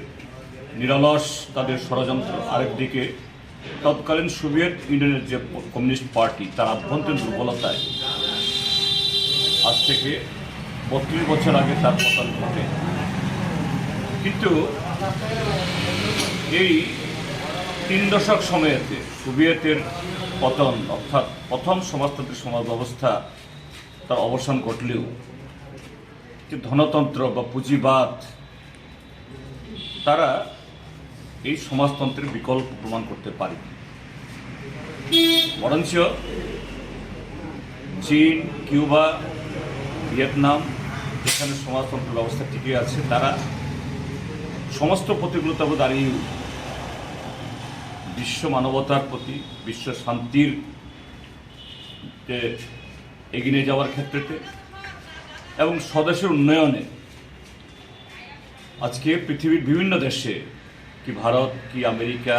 নিরলস তাদের ষড়যন্ত্র, আরেকদিকে তৎকালীন সোভিয়েত ইউনিয়নের যে কমিউনিস্ট পার্টি, তার আভ্যন্তরীণ দুর্বলতায় আজ থেকে বত্রিশ বছর আগে তার পতন ঘটে। কিন্তু এই তিন দশক সময়তে সোভিয়েতের পতন, অর্থাৎ প্রথম সমাজতান্ত্রিক সমাজ ব্যবস্থা, তার অবসান ঘটলেও যে ধনতন্ত্র বা পুঁজিবাদ, তারা এই সমাজতন্ত্রের বিকল্প প্রমাণ করতে পারেনি। বরঞ্চ চীন, কিউবা, ভিয়েতনাম, যেখানে সমাজতন্ত্র ব্যবস্থা টিকে আছে, তারা সমস্ত প্রতিকূলতা দাঁড়িয়েও বিশ্ব মানবতার প্রতি, বিশ্ব শান্তির যে এগিয়ে নিয়ে যাওয়ার ক্ষেত্রেতে এবং স্বদেশের উন্নয়নে আজকে পৃথিবীর বিভিন্ন দেশে, কি ভারত, কি আমেরিকা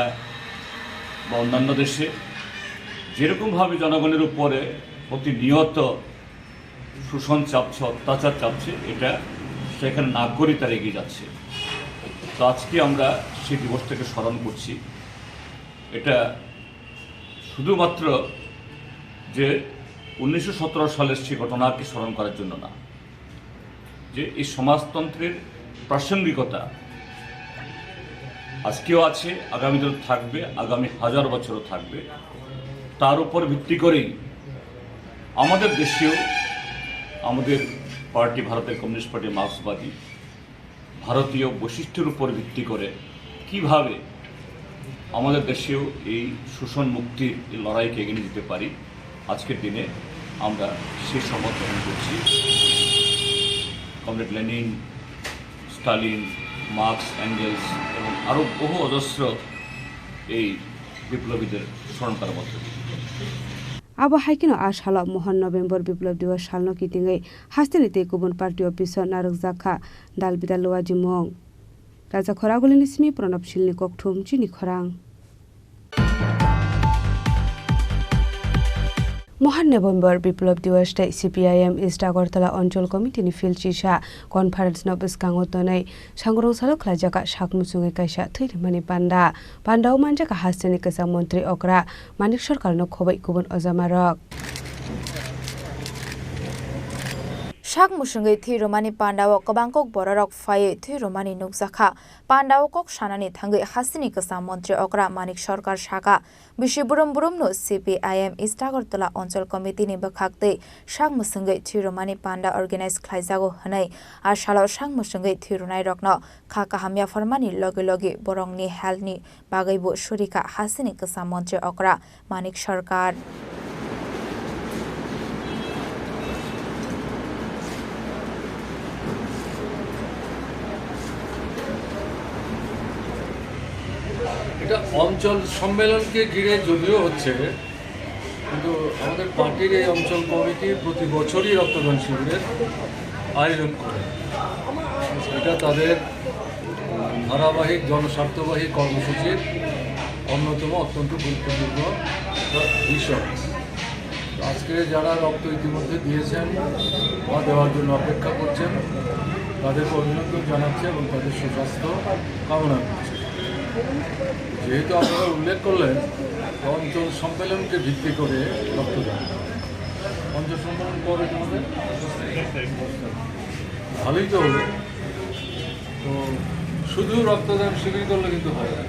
বা অন্যান্য দেশে, যেরকমভাবে জনগণের উপরে প্রতিনিয়ত শোষণ চাপছে, অত্যাচার চাপছে, এটা সেখানে না করে তারা এগিয়ে যাচ্ছে। তো আজকে আমরা সেই দিবসটাকে স্মরণ করছি। এটা শুধুমাত্র যে উনিশশো সতেরো সালের সেই ঘটনাকে স্মরণ করার জন্য না, যে এই সমাজতন্ত্রের প্রাসঙ্গিকতা আজকেও আছে, আগামী দিনে থাকবে, আগামী হাজার বছরও থাকবে। তার উপর ভিত্তি করেই আমাদের দেশেও আমাদের পার্টি, ভারতের কমিউনিস্ট পার্টি, মার্ক্সবাদী ভারতীয় বৈশিষ্ট্যের উপর ভিত্তি করে কিভাবে আমাদের দেশেও এই শোষণ মুক্তির এই লড়াইকে এগিয়ে নিয়ে যেতে পারি, আজকের দিনে আমরা সেই শপথ গ্রহণ করছি। Comrade Lenin, Stalin, Marx, Engels এবং আরও বহু অজস্র এই বিপ্লবীদের স্মরণ করার মধ্য দিয়ে। Abo hai kheno a salo Mohan November Biplab Diwas salno kitingwi hasteni tei kubun party office-o narwkjak kha dal bidal luajimung. Raja Khoragulini simi Pranab Silni kokthum chini khorang. Mohan November Biplab Diwas tei C P I M East Agartala Onchol Committee ni phil chisa conference no bwskango tonwi sangrong salo khlaijak sak muchungwi kaisa thwi rimani panda. Pandao manjak hasteni kwcham montri okra Manik Sarkarno khoboi kubun ojamarok. Sak muchungwi thwi romani pandao kwbang kok bororok phaiwi thwi romani nukjakha. Pandao kok sanani thangwi hasteni kwcham montri okra Manik Sarkar saka, bisi burum burumno C P I M East Agartala Onchol Committee ni bwkhaktwi sak muchungwi thwi romani panda organize khlaijago hwnwi a salo sak muchungwi thwi ronairokno kha kaham yapharmani logi logi borokni health ni bagwibo surikha hasteni kwcham montri okra Manik Sarkar. এটা অঞ্চল সম্মেলনকে ঘিরে যদিও হচ্ছে, কিন্তু আমাদের পার্টির এই অঞ্চল কমিটি প্রতি বছরই রক্তদান শিবিরের আয়োজন করে। এটা তাদের ধারাবাহিক জনস্বার্থবাহী কর্মসূচির অন্যতম অত্যন্ত গুরুত্বপূর্ণ বিষয়। তো আজকে যারা রক্ত ইতিমধ্যে দিয়েছেন বা দেওয়ার জন্য অপেক্ষা করছেন, তাদেরকে অভিনন্দন জানাচ্ছি এবং তাদের সুস্বাস্থ্য কামনা করছি। যেহেতু আপনারা উল্লেখ করলেন, অঞ্চল সম্মেলনকে ভিত্তি করে রক্তদান, অঞ্চল সম্মেলন কবে তোমাদের? ভালোই তো হলো। তো শুধু রক্তদান শিবির করলে কিন্তু হবে না।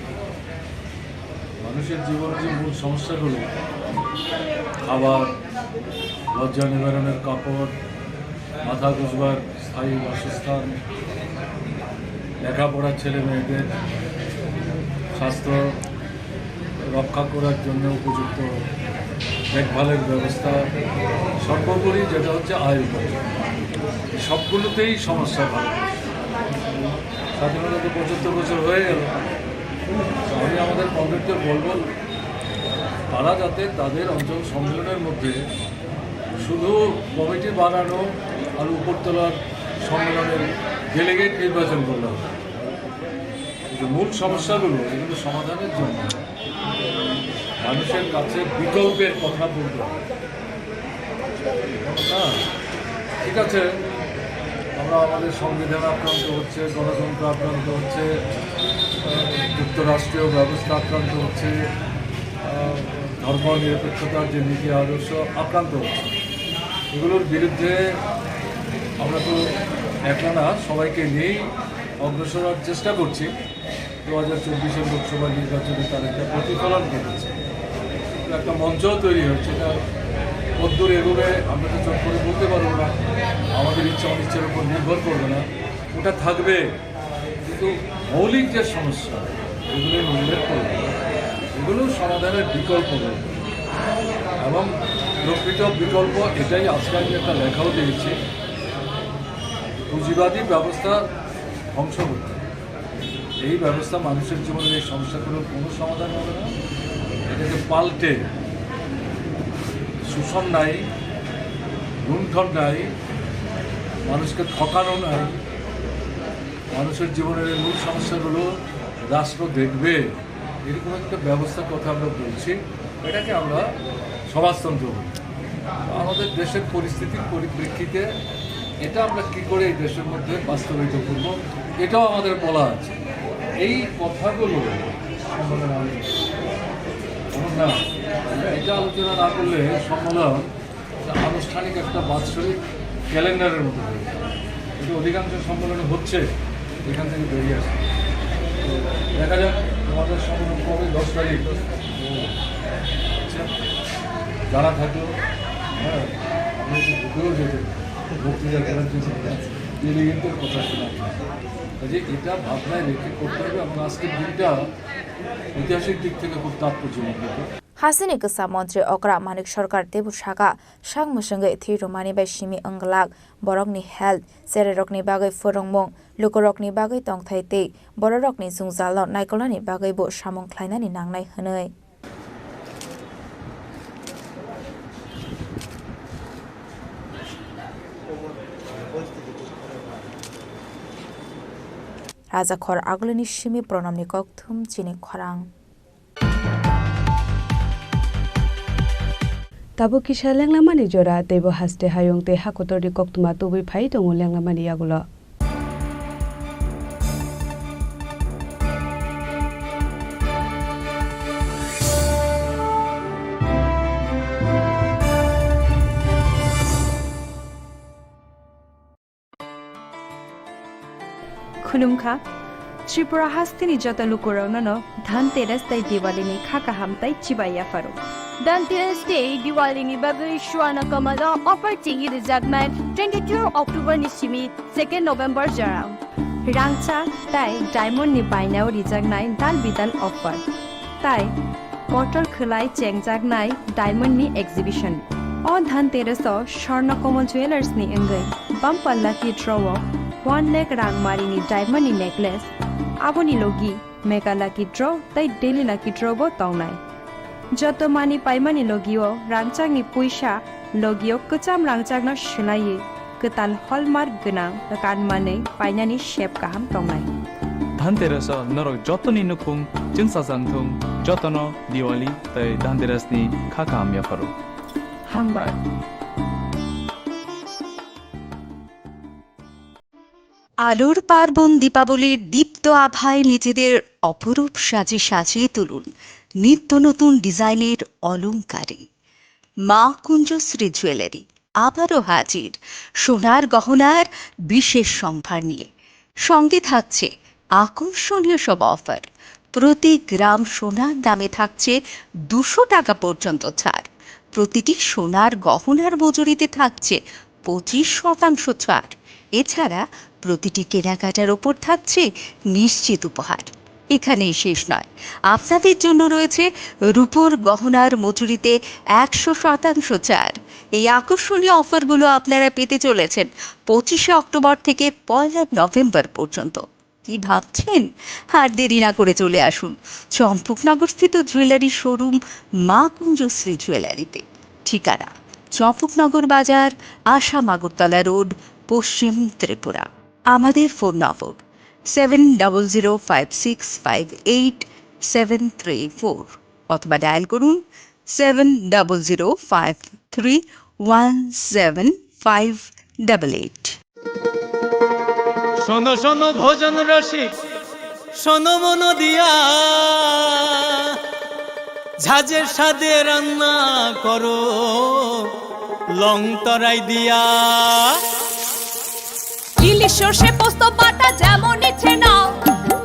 মানুষের জীবনে যে মূল সমস্যাগুলো, খাবার, লজ্জা নিবারণের কাপড়, মাথা গুঁজবার স্থায়ী বাসস্থান, লেখাপড়ার ছেলে মেয়েদের স্বাস্থ্য রক্ষা করার জন্য উপযুক্ত দেখভালের ব্যবস্থা, সর্বোপরি যেটা হচ্ছে আয় উপার্জন, এই সবগুলোতেই সমস্যা ভারতবর্ষে। স্বাধীনতা তো পঁচাত্তর বছর হয়ে গেল। তো আমি আমাদের কমরেডদের বলবো, তারা যাতে তাদের অঞ্চল সম্মেলনের মধ্যে শুধু কমিটি বানানো আর উপরতলার সম্মেলনের ডেলিগেট নির্বাচন করলে হবে। কিন্তু মূল সমস্যাগুলো, এগুলো সমাধানের জন্য মানুষের কাছে বিকল্পের কথা বলতে হবে। হ্যাঁ, ঠিক আছে, আমরা আমাদের সংবিধান আক্রান্ত হচ্ছে, গণতন্ত্র আক্রান্ত হচ্ছে, আহ, যুক্তরাষ্ট্রীয় ব্যবস্থা আক্রান্ত হচ্ছে, আহ, ধর্ম নিরপেক্ষতার যে নীতি আদর্শ আক্রান্ত হচ্ছে, এগুলোর বিরুদ্ধে আমরা তো একলা না, সবাইকে নিয়েই অগ্রসর হওয়ার চেষ্টা করছি। দু হাজার চব্বিশের লোকসভা নির্বাচনে তার একটা প্রতিফলন ঘটেছে। একটা মঞ্চ তৈরি হয়েছে, এটা কতদূর এগোবে আমরা তো চট করে বলতে পারবো না, আমাদের ইচ্ছা অনিচ্ছার উপর নির্ভর করবে না, ওটা থাকবে। কিন্তু মৌলিক যে সমস্যা, এগুলো উল্লেখ করবো, এগুলো সমাধানের বিকল্প নেই। এবং প্রকৃত বিকল্প এটাই, আজকে আমি একটা লেখাও দিয়েছি, পুঁজিবাদী ব্যবস্থা ধ্বংস করতে। এই ব্যবস্থা মানুষের জীবনের এই সমস্যাগুলোর কোনো সমাধান হবে না। এটাকে পাল্টে শোষণ নাই, লুণ্ঠন নাই, মানুষকে ঠকানো নাই, মানুষের জীবনের এই মূল সমস্যাগুলো রাষ্ট্র দেখবে, এরকম একটা ব্যবস্থার কথা আমরা বলছি। এটাকে আমরা সমাজতন্ত্র বলি। আমাদের দেশের পরিস্থিতির পরিপ্রেক্ষিতে এটা আমরা কি করে এই দেশের মধ্যে বাস্তবায়িত করব, এটাও আমাদের বলা আছে। এই কথাগুলো সম্মেলনে আমি, না, এটা আলোচনা না করলে সম্মেলন একটা আনুষ্ঠানিক একটা বাৎসরিক ক্যালেন্ডারের মতো হয়ে যায়। এটা অধিকাংশ সম্মেলনে হচ্ছে, এখান থেকে বেরিয়ে আসে। তো দেখা যাক, তোমাদের সম্মেলন কবে? দশ তারিখ। আচ্ছা, যারা থাকো, হ্যাঁ, আমরা একটু ঢুকেও যেতে পারি। বক্তৃতা করার জন্য ডেলিগেটদের কথা শোনা। কাজে এটা ভাবনায় রেখে করতে হবে এবং আজকের দিনটা ঐতিহাসিক দিক থেকে খুব তাৎপর্যমণ্ডিত। Hasteni kwsa montri okra Manik Sarkar teibo sakha, sak mwswngwi thwi rwmani bai simi wng glak, borokni health, cherairokni bagwi phwrwngmung, lukurokni bagwi tongthai tei bororokni jwngjalno naikolnani bagwibo samung khlainani nangnai hwnwi. Rajakhor Agulini simi Pranamni kokthum chini khorang. Tabuk kisa lenglamani jora, teibo haste hayung tei hakotorni koktwma tubui phai tongo lenglamani yagulo. Khulumkha. Tripura hasteni joto lukurokno no Dhanteras tei Diwalini kha kaham tei chibai yapharo. Dhanteras tei Diwalini bagwi Swarna Kamal o offer chengwi rwjaknai twenty-two October ni simi second November jorao. Rangchak tei diamond ni bainao rijaknai dal bidal offer. Tai kotor khwlai chengjaknai diamond ni exhibition. O Dhanteras o Swarna Kamal Jewellers ni wngwi bumper lucky draw o one lakh rang mari ni diamond ni necklace, aboni logi mega lucky draw tei daily lucky draw bo tongnai. Joto mani paimani logi o rangchak ni puisa logi o kwcham rangchak no swlaiwi kwtal hallmark gwnang kan manwi painani sep kaham tongnai. Dhanteras o norok jotoni nukhung chwngsajak thung, jotono Diwali tei Dhanteras ni kha kaham yapharo. Hambai. আলোর পার্বণ দীপাবলির দীপ্ত আভায় নিজেদের অপরূপ সাজে সাজিয়ে তুলুন নিত্য নতুন ডিজাইনের অলংকারে। মা কুঞ্জশ্রী জুয়েলারি আবারও হাজির সোনার গহনার বিশেষ সম্ভার নিয়ে। সঙ্গে থাকছে আকর্ষণীয় সব অফার। প্রতি গ্রাম সোনার দামে থাকছে দুশো টাকা পর্যন্ত ছাড়। প্রতিটি সোনার গহনার মজুরিতে থাকছে পঁচিশ শতাংশ ছাড়। এছাড়া প্রতিটি কেনাকাটার ওপর থাকছে নিশ্চিত উপহার। এখানেই শেষ নয়, আপনাদের জন্য রয়েছে রূপোর গহনার মজুরিতে একশো শতাংশ ছাড়। এই আকর্ষণীয় অফারগুলো আপনারা পেতে চলেছেন পঁচিশে অক্টোবর থেকে পয়লা নভেম্বর পর্যন্ত। কি ভাবছেন? আর দেরি না করে চলে আসুন চম্পকনগরস্থিত জুয়েলারি শোরুম মা কুঞ্জশ্রী জুয়েলারিতে। ঠিকানা: চম্পকনগর বাজার, আসাম আগরতলা রোড, পশ্চিম ত্রিপুরা। আমাদের ফোন নম্বর seven double zero five six five eight seven three four অথবা ডায়াল করুন seven double zero five three one seven five double eight. শোনো শোনো ভোজন রসিক, শোনো মন দিয়া, ঝাঁঝের স্বাদে রান্না করো লং তরাই দিয়া। ইলিশ সর্ষে পোস্ত বাটা যেমন ইচ্ছে নাও,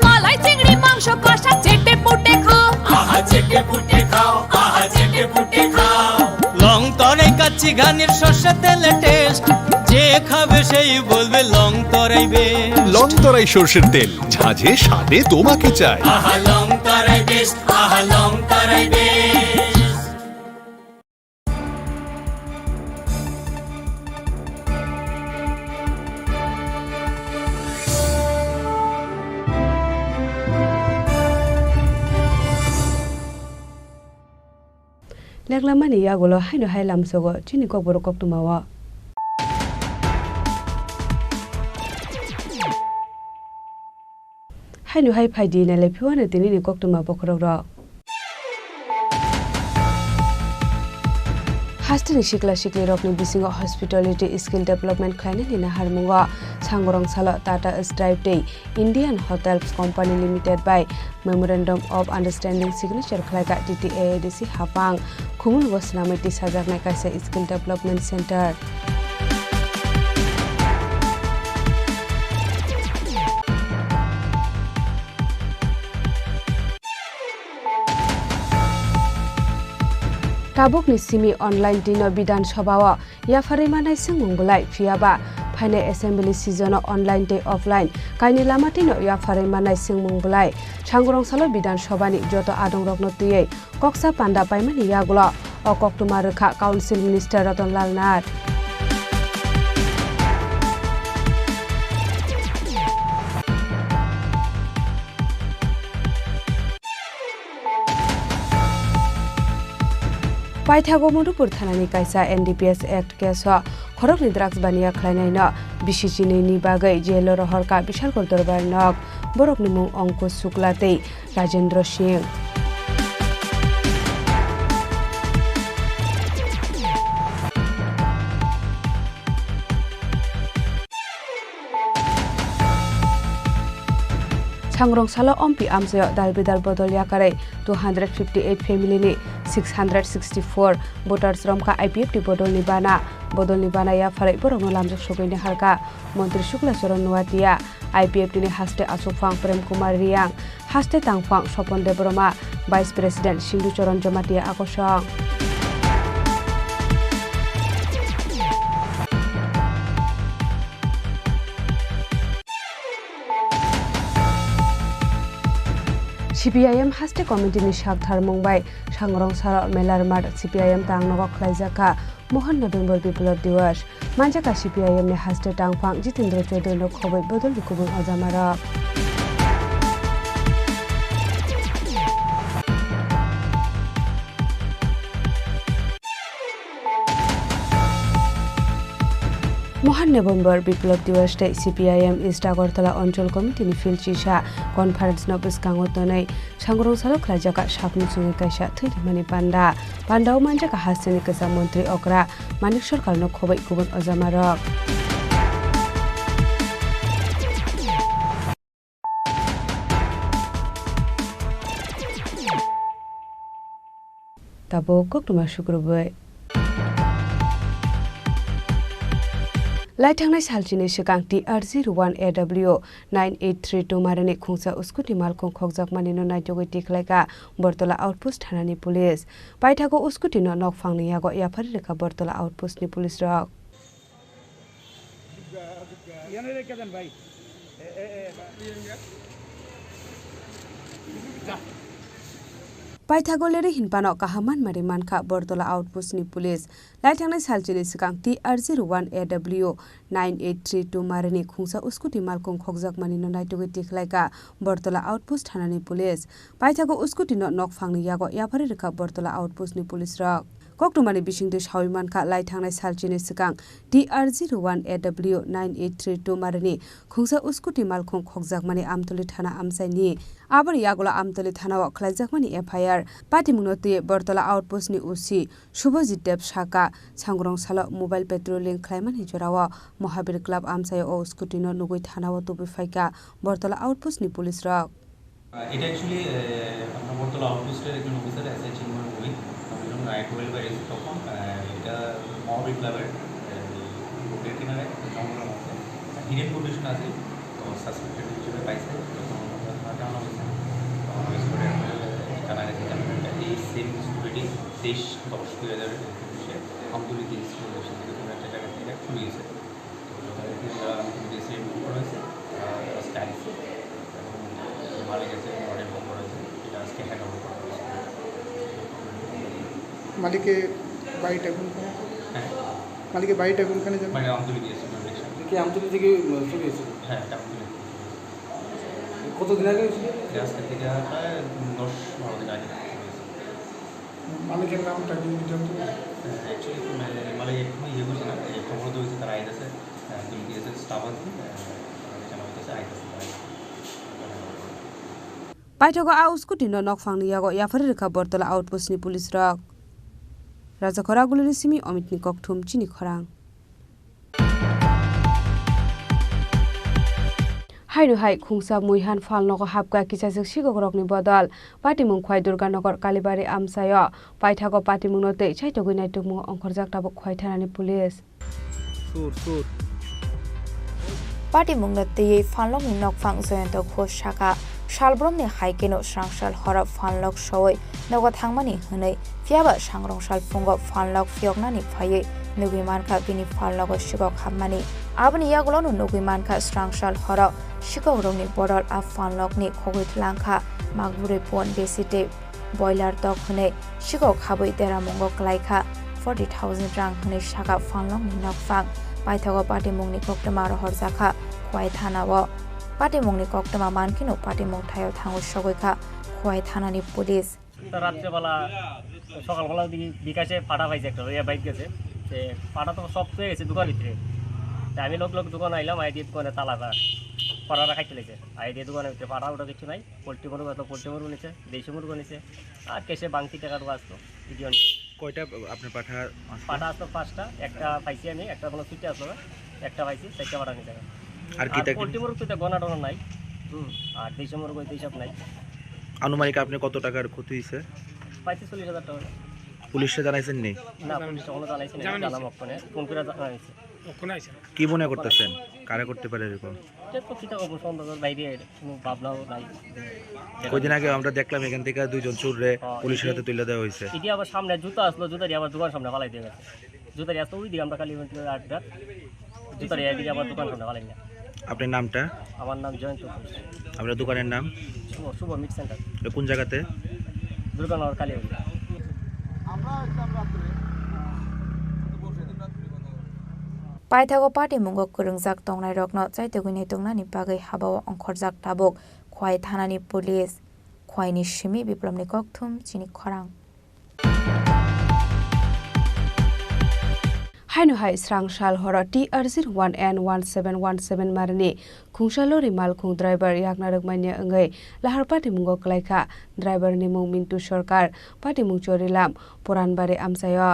মালাই চিংড়ি মাংস কষা চেটে পুটে খাও। আহা চেটে পুটে খাও, আহা চেটে পুটে খাও। লং তরাই কাচ্চি ঘানির সর্ষে তেলে টেস্ট, যে খাবে সেই বলবে লং তরাই বেস্ট। লং তরাই সর্ষের তেল, ঝাঁঝে স্বাদে তোমাকে চাই। আহা লং তরাই বেস্ট, আহা লং তরাই best. Leklamani yagulo haino hai lamsogo chini kokborok koktwmao. Haino hai phaidi nailai phiwano tinini koktwma bokhorokrok. Hasteni sikla siklirokni bisingo hospitality skill development khlainani naharmungo Sangorong salo Tata Strive tei Indian Hotels Company Limited bai Memorandum of Understanding signature khlaikha T T A A D C Hapang Khumulwngo swnamwi tisajaknai kaisa Skill Development Center. Tabukni simi online dino Bidhan Sabha o yapharwi manai swngmung bwlai, phiyaba Phainai assembly season-o online tei offline kainwi lama twino yapharwi mannai swngmung bwlai. Sangrong salo Bidhan Sabha-ni joto adongrokno twiwi koksa panda paimani yagulo o koktwma rwkha Council Minister Ratan Lal Nath. Paithago Madhupur thanani kaisa N D P S Act case-o khoroknwi drugs baniya khlainaino bisi chinwini bagwi jail-o rohorkha Bishalgarh Dorbar Nok. Borokni mung Ankush Shukla tei Rajendra Singh. Sangrong salo Ompi amchaio dal bidal bodol yakarwi two hundred fifty eight family ni six hundred sixty four voters romkha I P F T bodolni bana. Bodolni bana yapharwi borokno lamjak sogwi naharkha Montri Shukla Charan Noatia, I P F T ni haste achukphang Prem Kumar Reang, haste tangphang Sopon Debbarma, Vice President Sindhu Charan Jamatia akosong. C P I M haste committee ni sak tharmung bai Sangrong salo Melar Math C P I M tangnogo khlaijak kha Mohan November Biplab Diwas. Manjak kha C P I M ni haste tangphang Jitendra Chaudhary no khobwi bodolni kubun ojamarok. Mohan November Biplab Diwas tei C P I M East Agartala Anchal Committee ni field chisa conference no bwskango tonwi Sangrong salo khlaijak kha sak muchungwi kaisa thwi rimani panda. Pandao manjak kha hasteni kwcham montri okra Manik Sarkar no khobwi kubun ojamarok. Tabuk koktwma sukrubwi. Laithangnai salchini swkang T R zero one A W nine eight three two marini khungsa scooty malkhung khokjakmani no naitugwi tikhlaikha Bortola Outpost thanani police. Paithago scooty no nokphangni yago yapharwi rwkha Bortola Outpost ni police rok. Paithago leri hinphano kaham manmari mankha Bortola Outpost ni police. Laithangnai salchini swkang T R zero one A W nine eight three two marini khungsa scooty malkhung khokjakmani no naitugwi tikhlaikha Bortola Outpost thanani police. Paithago scooty no nokphangni yago yapharwi rwkha Bortola Outpost ni police rok. Koktwmani bisingtwi sawi mankha, laithangnai salchini swkang T R zero one A W nine eight three two marini khungsa scooty malkhung khokjakmani Amtoli thana amchaini. Aboni yagulo Amtoli thanao khlaijakmani F I R. Patimungno twiwi Bortola Outpost ni O C Subhajit Deb sakha, Sangrong salo mobile patrolling khlaimani jorao Mahabir Club amchaio o scooty no nugwi thanao tubui phaikha Bortola Outpost ni police rok. আহ, এটা অ্যাকচুয়ালি, আহ, আপনার বর্তলা আউটপোস্টের একজন officer, SI চিন্ময় ভৌমিক। আমি যখন ride mobile বাইরে এসে তখন, আহ, এটা মহাবীর ক্লাবের, আহ, রোডের কিনারে জঙ্গলের মধ্যে হিডেন পজিশন আছে। তো সাসপেক্টেড হিসেবে পাইছে, যখন ওনাকে থানায় আনা হয়েছে, তো আনা হয়েছে পরে জানা গেছে যে আমরা একটা এই সেম স্কুটিটি তেইশ দশ দুই হাজার একুশে আমতলি গেট স্কুল, সেখানে কোনো একটা জায়গা থেকে চুরি হয়েছে। তো যথারীতি আমরা বিদেশে মুভ করা হয়েছে, আহ, আজকে আইসি এবং মালিক আছে, অর্ডার ফোন করা হয়েছে, এটা আজকে হ্যান্ড ওভার করা হয়েছে। মালিকের বাড়িটা কোনখানে? হ্যাঁ। মালিকের বাড়িটা কোনখানে যেন? মানে আমতলি বিএসসি ফাউন্ডেশন। কি আমতলি থেকে, উম, চুরি হয়েছে? হ্যাঁ, এটা আমতলি থেকে চুরি হয়েছে। কতদিন আগে হয়েছিল? এটা আজকে থেকে প্রায় দশ বারো দিন আগে চুরি হয়েছে। মালিকের নামটা কি জানতে পারি? অ্যাকচুয়ালি, মানে, মালিক এখনো ইয়ে করছে না, এই খবর তো হয়েছে, তারা আইতেছে, আহ, দুই বিএসএফ স্টাফ আছে, আহ, তারা জানা হইতেছে, আইতেছে তারা। Paithago a scooty no nokphangni yago yapharwi rwkha Bortola Outpost ni police rok. Rajakhor Agulini simi Omitni Kokthum, Chini Khorang. Haino hai khungsa muihan phalnogo hapkha kichajak sikokrokni bodol. Patimung Khwai Durganagar Kalibari amchaio paithago patimungno tei chaitogwi naitukmungo ongkhorjak tabuk Khwai thanani police. Sur, sur. Patimungno twiwi phalnokni nokphang Jayanta Ghosh sakha, Salbrumni hai kheno srangsal horo phanlok sowi nogo thangmani hwnwi, phiyaba sangrongsal phungo phanlok phiyoknani phaiwi nugwi mankha bini phanlogo sikok hapmani. Aboni yagulono nugwi mankha srangsal horo sikokrokni bodol a phanlokni khogwi tlangkha makbwrwi pon desi tei boiler tok hwnwi sikok habwi deramungo klaikha forty thousand rang hwnwi sakha phanlokni nokphang. Paithago patimungni koktwma rohorjakha Khowai thanao. Patimungni koktwma mankheno patimung thaio thangwi sogwikha Khowai thanani police. রাত্রেবেলা, সকালবেলা দেখি বিকাশে ফাটা পাইছে একটা, ওই বাইক গেছে। তে ফাটা তো সব পেয়ে গেছে দোকান ভিতরে। তে আমি লোক লোক দোকান আইলাম, আই দিয়ে দোকানে তালা ফাড়া, ফাড়া রাখাই চলেছে। আই দিয়ে দোকানের ভিতরে ফাটা ওটা কিছু নাই। পোল্ট্রি মুরগ আসলো, পোল্ট্রি মুরগ নিছে, দেশি মুরগ নিছে। আর কেসে বাংতি টাকা দেওয়া আসলো, ভিডিও নিছে। কয়টা আপনার পাঠা আসলো? পাঠা আসলো পাঁচটা, একটা পাইছি আমি, একটা কোনো ছুটি আসলো না, একটা পাইছি, চারটা পাঠা নিছে। আর কি আর তা কি? পোল্ট্রি মুরগ তো এটা গোনা টোনা নাই। হুম, আর দেশি মুরগ ওই তো এইসব নাই। আনুমানিক আপনি কত টাকার ক্ষতি হয়েছে? পঁয়তাল্লিশ হাজার টাকা। পুলিশে জানাইছেন নি? না, পুলিশ এখনো জানাইছে না, জানাইছে। জানাম ওখানে, ফোন করে জানাইছে। ওখানে আইছে। কি মনে করতেছেন? কারা করতে পারে এরকম? এটা তো কিতা খবর, সন্দেহের বাইরে, কোনো ভাবনাও নাই। কয়দিন আগে আমরা দেখলাম এখান থেকে দুইজন চোররে হ্যাঁ, পুলিশের এটা হাতে তুলে দেওয়া হয়েছে। এটা আবার সামনে জুতা আসলো, জুতা দিয়ে আবার দোকান সামনে ফালাই দিয়ে গেছে। জুতা দিয়ে আসলো ওই দিকে আমরা কালী মন্দিরের আড্ডা, জুতা দিয়ে এদিকে আবার দোকান সামনে ফালাই না। আপনার নামটা? আমার নাম জয়ন্ত ঘোষ। আপনার দোকানের নাম? শুভ, শুভ মিট সেন্টার। এটা কোন জায়গাতে? দুর্গানগর কালী মন্দির। Paithago patimungo kwrwngjak tongnairokno chaitugwi naituknani bagwi habao ongkhorjak tabuk Khowai thanani police. Khowaini simi Biplomni kokthum chini khorang. Haino hai srang sal horo T R zero one N one seven one seven marini khungsa lori malkhung driver yakna rwkmanya wngwi lahar patimungo kwlaikha. Driver ni mung Mintu Sarkar, patimung Chorilam, Puranbari amchaio.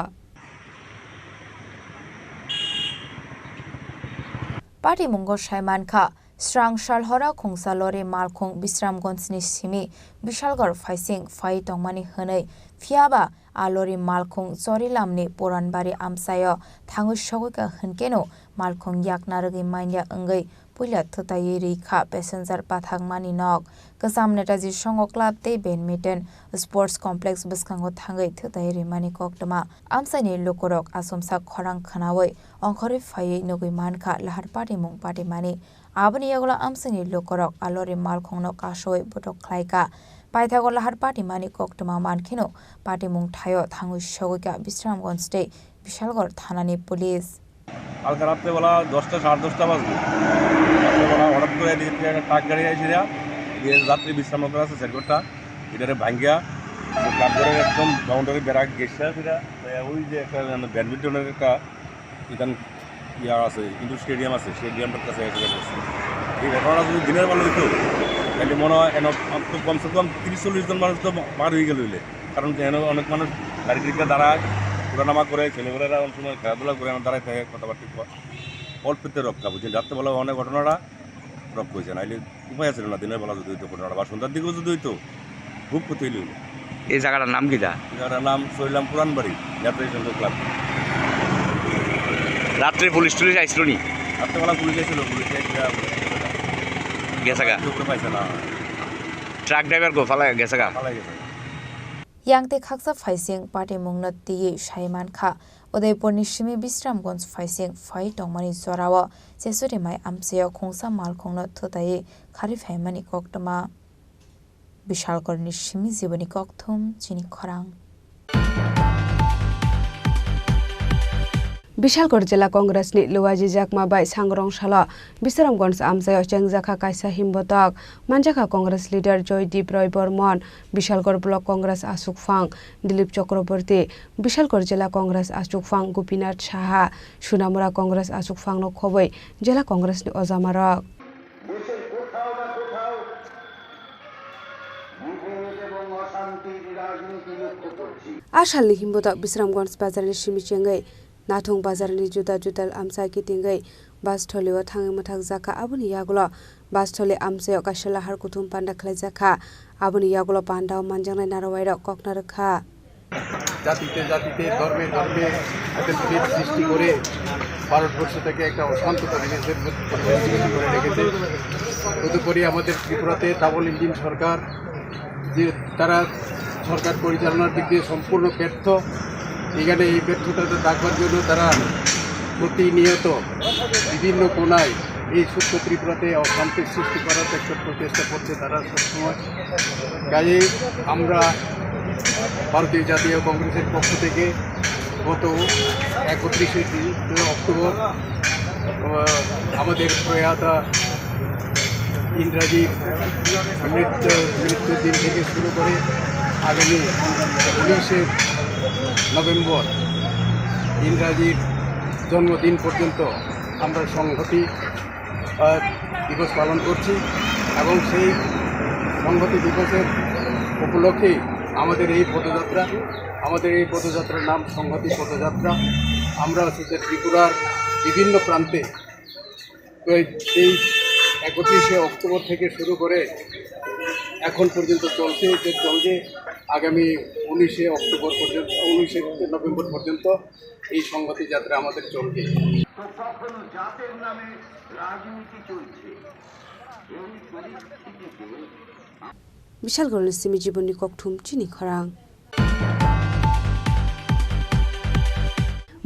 Patimungo sai mankha, srang salhora khungsa lori malkhung Bisramganjni simi Bishalgarh phaising phai tongmani hwnwi, phiyaba a lori malkhung Chorilamni Puranbari amchaio thangwi sogwikha hwnkeno malkhung yakna rwgwi manya wngwi puila thwtaiwi rwikha passenger pathakmani nok. Kwcham Netaji Songho Club tei Badminton Sports Complex bwskango thangwi thwtaiwi rwimani koktwma. Amchaini lukurok achomsa khorang khwnawi ongkhorwi phaiwi nugwi mankha lahar patimung patimani. Aboni yagulo amchaini lukurok a lori malkhungno kasowi botok khlaikha. Paithago lahar patimani koktwma mankheno patimung thaio thangwi sogwikha Bisramganj tei Bishalgarh thanani police. কালকে রাত্রেবেলা দশটা, সাড়ে দশটা বাজে। রাত্রেবেলা হঠাৎ করে এদিকে থেকে একটা ট্রাক গাড়ি আইসে, দিয়ে যাত্রী বিশ্রাম করে আছে সেট ঘরটা, এটারে ভাঙ্গিয়া ট্রাক করে একদম বাউন্ডারি বেড়া গেছে ফিরা। তো ওই যে একটা মানে ব্যাডমিন্টনের একটা এখানে ইয়া আছে, ইনডোর স্টেডিয়াম আছে, স্টেডিয়ামটার কাছে এসে গেছে। এই ঘটনাটা যদি দিনের বেলা হইতো, তাহলে মনে হয় এন অন্তত কমসে কম তিরিশ চল্লিশ জন মানুষ তো মার হয়ে গেল হইলে। কারণ কি, এখানে অনেক মানুষ গাড়ি টাড়িতে দাঁড়ায়, ওঠানামা করে, ছেলেমেয়েরা অনেক সময় খেলাধুলা করে, এখানে দাঁড়ায় থাকে, কথাবার্তা কয়। অল্পতে রক্ষা, বুঝছেন? রাত্রেবেলা অনেক ঘটনাটা রক্ষা হয়েছে, নাইলে উপায় আছে না, দিনের বেলা যদি হইতো ঘটনাটা, বা সন্ধ্যার দিকেও যদি হইতো, খুব ক্ষতি হইল। এই জায়গাটার নাম কিতা? এই জায়গাটার নাম সরিলাম পুরানবাড়ি, যাত্রী সংঘ ক্লাব। রাত্রে পুলিশ টুলিশ আইছিল নি? রাত্রেবেলা পুলিশ আইছিল, পুলিশ আইসে গেছে গা? উপরে পাইছে না। ট্রাক ড্রাইভার গো ফালা গেছে গা? ফালাই গেছে। Yang tei khaksa phaising patimungno twiwi sai mankha, Udaipurni simi Bisramganj phaising phai tongmani jorao Chesuri mai amchaio khungsa malkhungno thwtaiwi kharwi phaimani koktwma. Bishalgarhni simi jiboni kokthum chini khorang. Bishalgarh Jila Congressni Luaji Jakma bai sangrong salo Bisramganj amchaio chengjakha kaisa himbotok. Manjakha Congress leader Joydeep Roy Bormon, Bishalgarh Block Congress achukphang Dilip Chakraborty, Bishalgarh Jila Congress achukphang Gopinath Saha, Sunamura Congress achukphangno khobwi Jila Congressni ojamarok. দেশের কোথাও না কোথাও বিভেদ এবং অশান্তির রাজনীতি লক্ষ্য করছি। A salni himbotok Bisramganj bazarni simi chengwi Nathung bazarni juda juda amchai kitingwi bus tholio thangwi mwthakjakha. Aboni yagulo bus tholi amchaio kaisa lahar kuthum panda khlaijakha. Aboni yagulo pandao manjaknai narwuairok kokna rwkha. জাতিতে জাতিতে, ধর্মে ধর্মে একটা বিভেদ সৃষ্টি করে ভারতবর্ষটাকে একটা অশান্ত পরিবেশের মধ্যে পরিণত করে রেখেছে। তদুপরি আমাদের ত্রিপুরাতে ডাবল ইঞ্জিন সরকার, যে তারা সরকার পরিচালনার দিক দিয়ে সম্পূর্ণ ব্যর্থ। এখানে এই ব্যর্থতাটা ঢাকবার জন্য তারা প্রতিনিয়ত বিভিন্ন কোণায় এই ছোট্ট ত্রিপুরাতে অশান্তি সৃষ্টি করার একটা প্রচেষ্টা করছে তারা সবসময়। কাজেই আমরা ভারতীয় জাতীয় কংগ্রেসের পক্ষ থেকে গত একত্রিশে অক্টোবর, আহ, আমাদের প্রয়াতা ইন্দ্রাজির মৃত্যু, মৃত্যুর দিন থেকে শুরু করে আগামী উনিশে নভেম্বর ইন্দ্রাজির জন্মদিন পর্যন্ত আমরা সংহতি, আহ, দিবস পালন করছি এবং সেই সংহতি দিবসের উপলক্ষেই আমাদের এই পদযাত্রা। আমাদের এই পদযাত্রার নাম সংহতি পদযাত্রা। আমরা হচ্ছে যে ত্রিপুরার বিভিন্ন প্রান্তে এই, এই একত্রিশে অক্টোবর থেকে শুরু করে এখন পর্যন্ত চলছে, যে চলবে আগামী উনিশে অক্টোবর পর্যন্ত, উনিশে নভেম্বর পর্যন্ত এই সংহতি যাত্রা আমাদের চলবে। তো কখনো জাতের নামে রাজনীতি চলছে। এই পরিস্থিতিতে Bishalgorni simi jibonni kokthum chini khorang.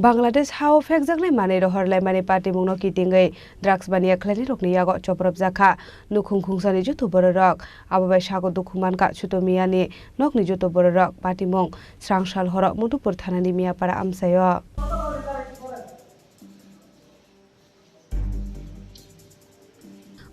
Bangladesh hao phekjaknai manwi rohor laimani patimungno kitingwi drugs baniya khlainairokni yago chopropjakha nukhung khungsani joto bororok. Abo bai sago dukhu mankha Sutomiyani nokni joto bororok. Patimung srang sal horo Madhupur thanani Miyapara amchaio.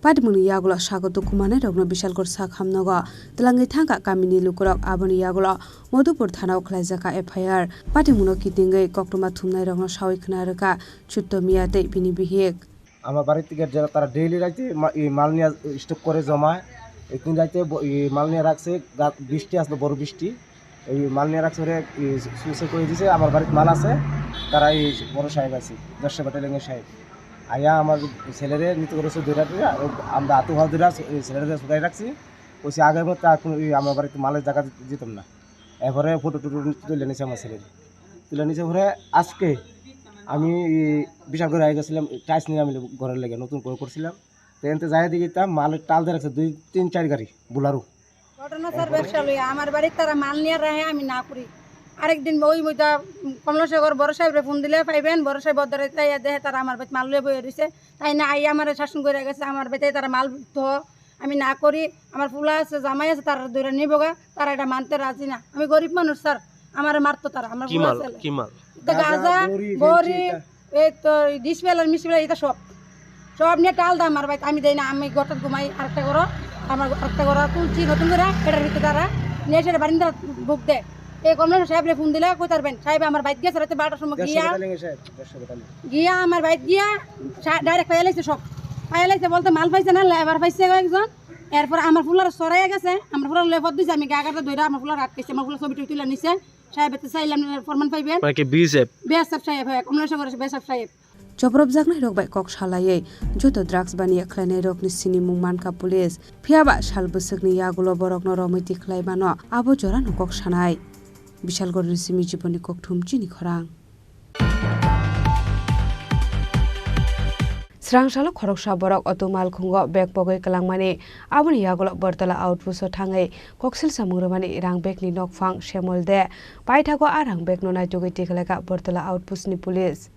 Patimungni yagulo sago dukhu mannairokno Bishalgor sak hamnogo twlangwi thangkha kamini lukurok. Aboni yagulo Madhupur thanao khlaijakha F I R. Patimungno kitingwi koktwma thumnairokno sawi khna rwkha Chutto Miya tei bini bihik. Ama bari ticket jera tara daily raite ma-, i mal niya stock kore joma. Etin raite bo-, i mal niya rakse ga-, bishti aslo boro bishti. এই মাল নিয়ে রাখছে ওরে, এই সুসে কই দিছে, "আমার বাড়িতে মাল আছে।" তারা এই বড় সাহেব আছে, দশটা ব্যাটালিয়নের সাহেব। আয়া আমার ছেলেরে নিতে করেছে দুই রাতে, ও আমরা আতু হওয়া দুই রাত, এই ছেলেরে শুকাই রাখছি। কইছে, "আগামী মতো আর কোনো, এই আমার বাড়িতে মালের জায়গা দিতাম না।" এরপরে ফটো টুটো তুলে নিছে আমার ছেলের। তুলে নিছে পরে আজকে আমি এই বিশাল করে আগে গেছিলাম, টাইস নিয়ে আমি ঘরের লেগে নতুন করে করছিলাম। তো এনতে যাই দেখি তা মালের টাল দিয়ে রাখছে দুই, তিন, চার গাড়ি, বুলারু। ঘটনা স্যার ব্যবসা লইয়া আমার বাড়ির তারা মাল নিয়ে রাখে, আমি না করি। আরেকদিন ওই মইতা কমলাসাগর বড় সাহেবরে ফোন দিলে পাইবেন, বড় সাহেব ওদের তাই দেখে তারা আমার বাড়িতে মাল লইয়া বইয়া রইছে, তাই না আইয়া আমার শাসন করে গেছে, আমার বাড়িতে তারা মাল তো আমি না করি, আমার ফুলা আছে, জামাই আছে, তারা দূরে নিবো গা, তারা এটা মানতে রাজি না। আমি গরিব মানুষ স্যার, আমারে মারতো তারা, আমার কি ফুলা মাল? ছেলে। কি মাল? এটা গাঁজা, গাঁজা, বড়ি, বড়ি, ফেঞ্চি, এটা। এই তো ডিসপেল আর মিসপেল এটা সব, সব নিয়ে টাল দা আমার ভাই, আমি দেই না, আমি গোটা ঘুমাই। আরেকটা করো, আমার আরেকটা করো তুলছি নতুন করে, এটার ভিতরে তারা নিয়ে এসে বারিন্দা বুক দে। এই কমলা সাহেবরে ফোন দিলে কই তারবেন? সাহেব আমার বাইক গেছে রাতে বারোটার সময় দশটা গিয়া, ব্যাটালিয়ন সাহেব, দশটা ব্যাটালিয়ন। গিয়া আমার বাইক গিয়া সা-, ডাইরেক্ট পাইয়া লাইছে সব। পাইয়া লাইছে বলতে মাল পাইছে না, লেবার পাইছে কয়েকজন। এরপর আমার ফুলার সরাইয়া গেছে, আমার ফুলার লেবার দিছে, আমি গা গাটা ধরে আমার ফুলার আটকেছে, আমার ফুলার ছবি টবি তুলে নিছে। সাহেব এতে চাইলাম, ফরমান পাইবেন। মানে কি বিএসএফ? বিএসএফ সাহেব, হ্যাঁ, কমলেশ্বর বিএসএফ সাহেব। Chopropjaknairok bai kok salaiwi joto drugs baniya khlainairokni sinimung mankha police. Phiyaba sal bwswkni yagulo borokno romwi tikhlai mano, abo jorano kok sanai. Bishalgorni simi jibonni kokthum chini khorang. Srang salo khoroksa borok auto malkhungo bag pogwi kwlangmani, aboni yagulo Bortola outpost-o thangwi koksil samung rwmani rang bagni nokphang Semol de. Paithago a rang bagno naitugwi tikhlaikha Bortola outpost-ni police.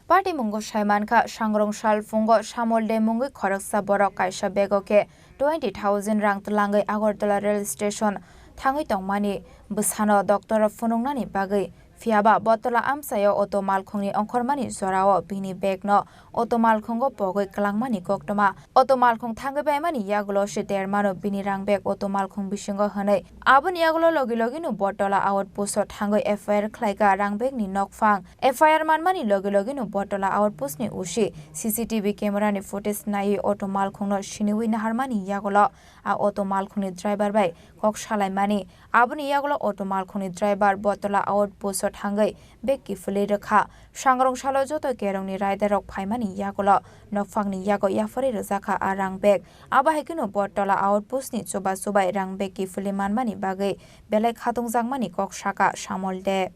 Patimungo saimankha, sangrong sal phungo Samol de mungwi khoroksa borok kaisa bego khe twenty thousand rang twlangwi Agartala rail station thangwi tongmani bwsano doctor phunuknani bagwi. Phiyaba Bottola amchaio auto malkhungni ongkhormani jorao bini bagno auto malkhungo pogwi kwlangmani koktwma. Auto malkhung thangwi baimani yagulo se dermano bini rang bag auto malkhung bisingo hwnwi. Aboni yagulo logi logino Bottola outpost-o thangwi F I R khlaikha rang bagni nokphang. F I R manmani logi logino Bottola outpost-ni O C C T V camera-ni footage naiwi auto malkhungno siniwi naharmani yagulo a auto malkhungni driver bai kok salaimani. Aboni yagulo auto malkhungni driver Bottola outpost-o thangwi bag kiphilwi rwkha. Sangrong salo joto kerongni rider-rok phaimani yagulo nokphangni yago yapharwi rwjakha a rang bag. Abo hai kheno Bottola outpost-ni chuba chubai rang bag kiphilwi manmani bagwi belai khatungjakmani kok sakha Samol de.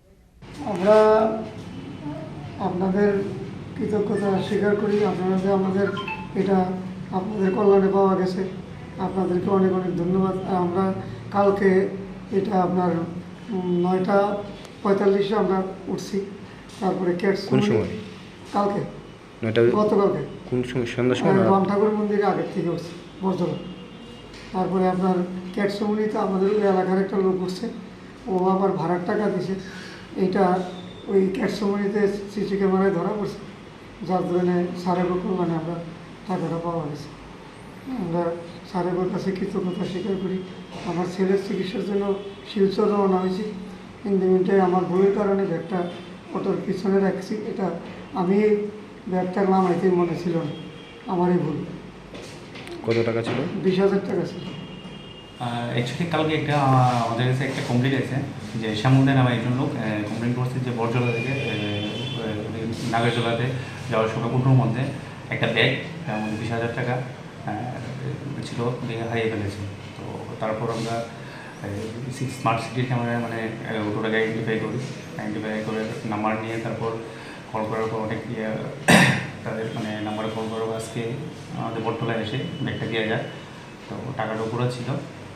আমরা আপনাদের কৃতজ্ঞতা স্বীকার করি আপনারা যে আমাদের এটা আপনাদের কল্যাণে পাওয়া গেছে, আপনাদেরকে অনেক অনেক ধন্যবাদ। আর আমরা কালকে এটা আপনার, উম, নয়টা পঁয়তাল্লিশে আমরা উঠছি, তারপরে ক্যাটস কোন সময়? কালকে। নয়টা। গতকালকে। কোন সময়? সন্ধ্যার সময় আহ, না? রাম ঠাকুর মন্দিরে আগের থেকে উঠছি, বরজলা। তারপরে আপনার ক্যাটসমুনিতে আমাদের ওই এলাকার একটা লোক উঠছে, ও আবার ভাড়ার টাকা দিছে। এইটা ওই ক্যাটসমুনিতে সিসি ক্যামেরায় ধরা পড়ছে, যার জন্য স্যারের কল্যাণে আমরা টাকাটা পাওয়া গেছে। আমরা স্যারের কাছে কৃতজ্ঞতা স্বীকার করি। আমার ছেলের চিকিৎসার জন্য শিলচর রওনা হয়েছি। কিন্তু এটাই আমার ভুলের কারণে ব্যাগটা অটোর পিছনে রাখছি। এটা আমি ব্যাগটা নামাইতে মনে ছিল না, আমারই ভুল। কত টাকা ছিল? বিশ হাজার টাকা ছিল। অ্যাকচুয়ালি কালকে একটা, আহ, আমাদের কাছে একটা কমপ্লেন আছে যে শ্যামলদা নামে একজন লোক কমপ্লেন করছে যে বরজলা থেকে, আহ, আহ, নাগেরজলাতে যাওয়ার সময় অটোর মধ্যে একটা ব্যাগ, তার মধ্যে বিশ হাজার টাকা, আহ, ছিল, উনি হারিয়ে ফেলেছে। তো তারপর আমরা, আহ, স্মার্ট সিটির ক্যামেরায় মানে, আহ, অটোটাকে আইডেন্টিফাই করি। আইডেন্টিফাই করে নাম্বার নিয়ে তারপর কল করার পর অনেক ইয়ে, তাদের মানে নাম্বারে কল করার পর আজকে আমাদের বটতলায় এসে ব্যাগটা দেওয়া যায়। তো টাকাটা উপরে ছিল,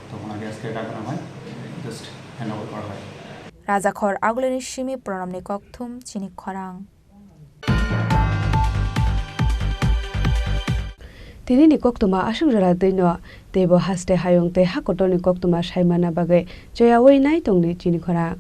তো ওনাকে আজকে ডাকানো হয়, জাস্ট হ্যান্ড ওভার করা হয়। Rajakhor Agulini simi Pranamni kokthum chini khorang. Tini ni koktwma aswk jora twi no, teibo haste hayung tei ha kotor ni koktwma sai manna bagwi choyaui nai tongdi chini khorang.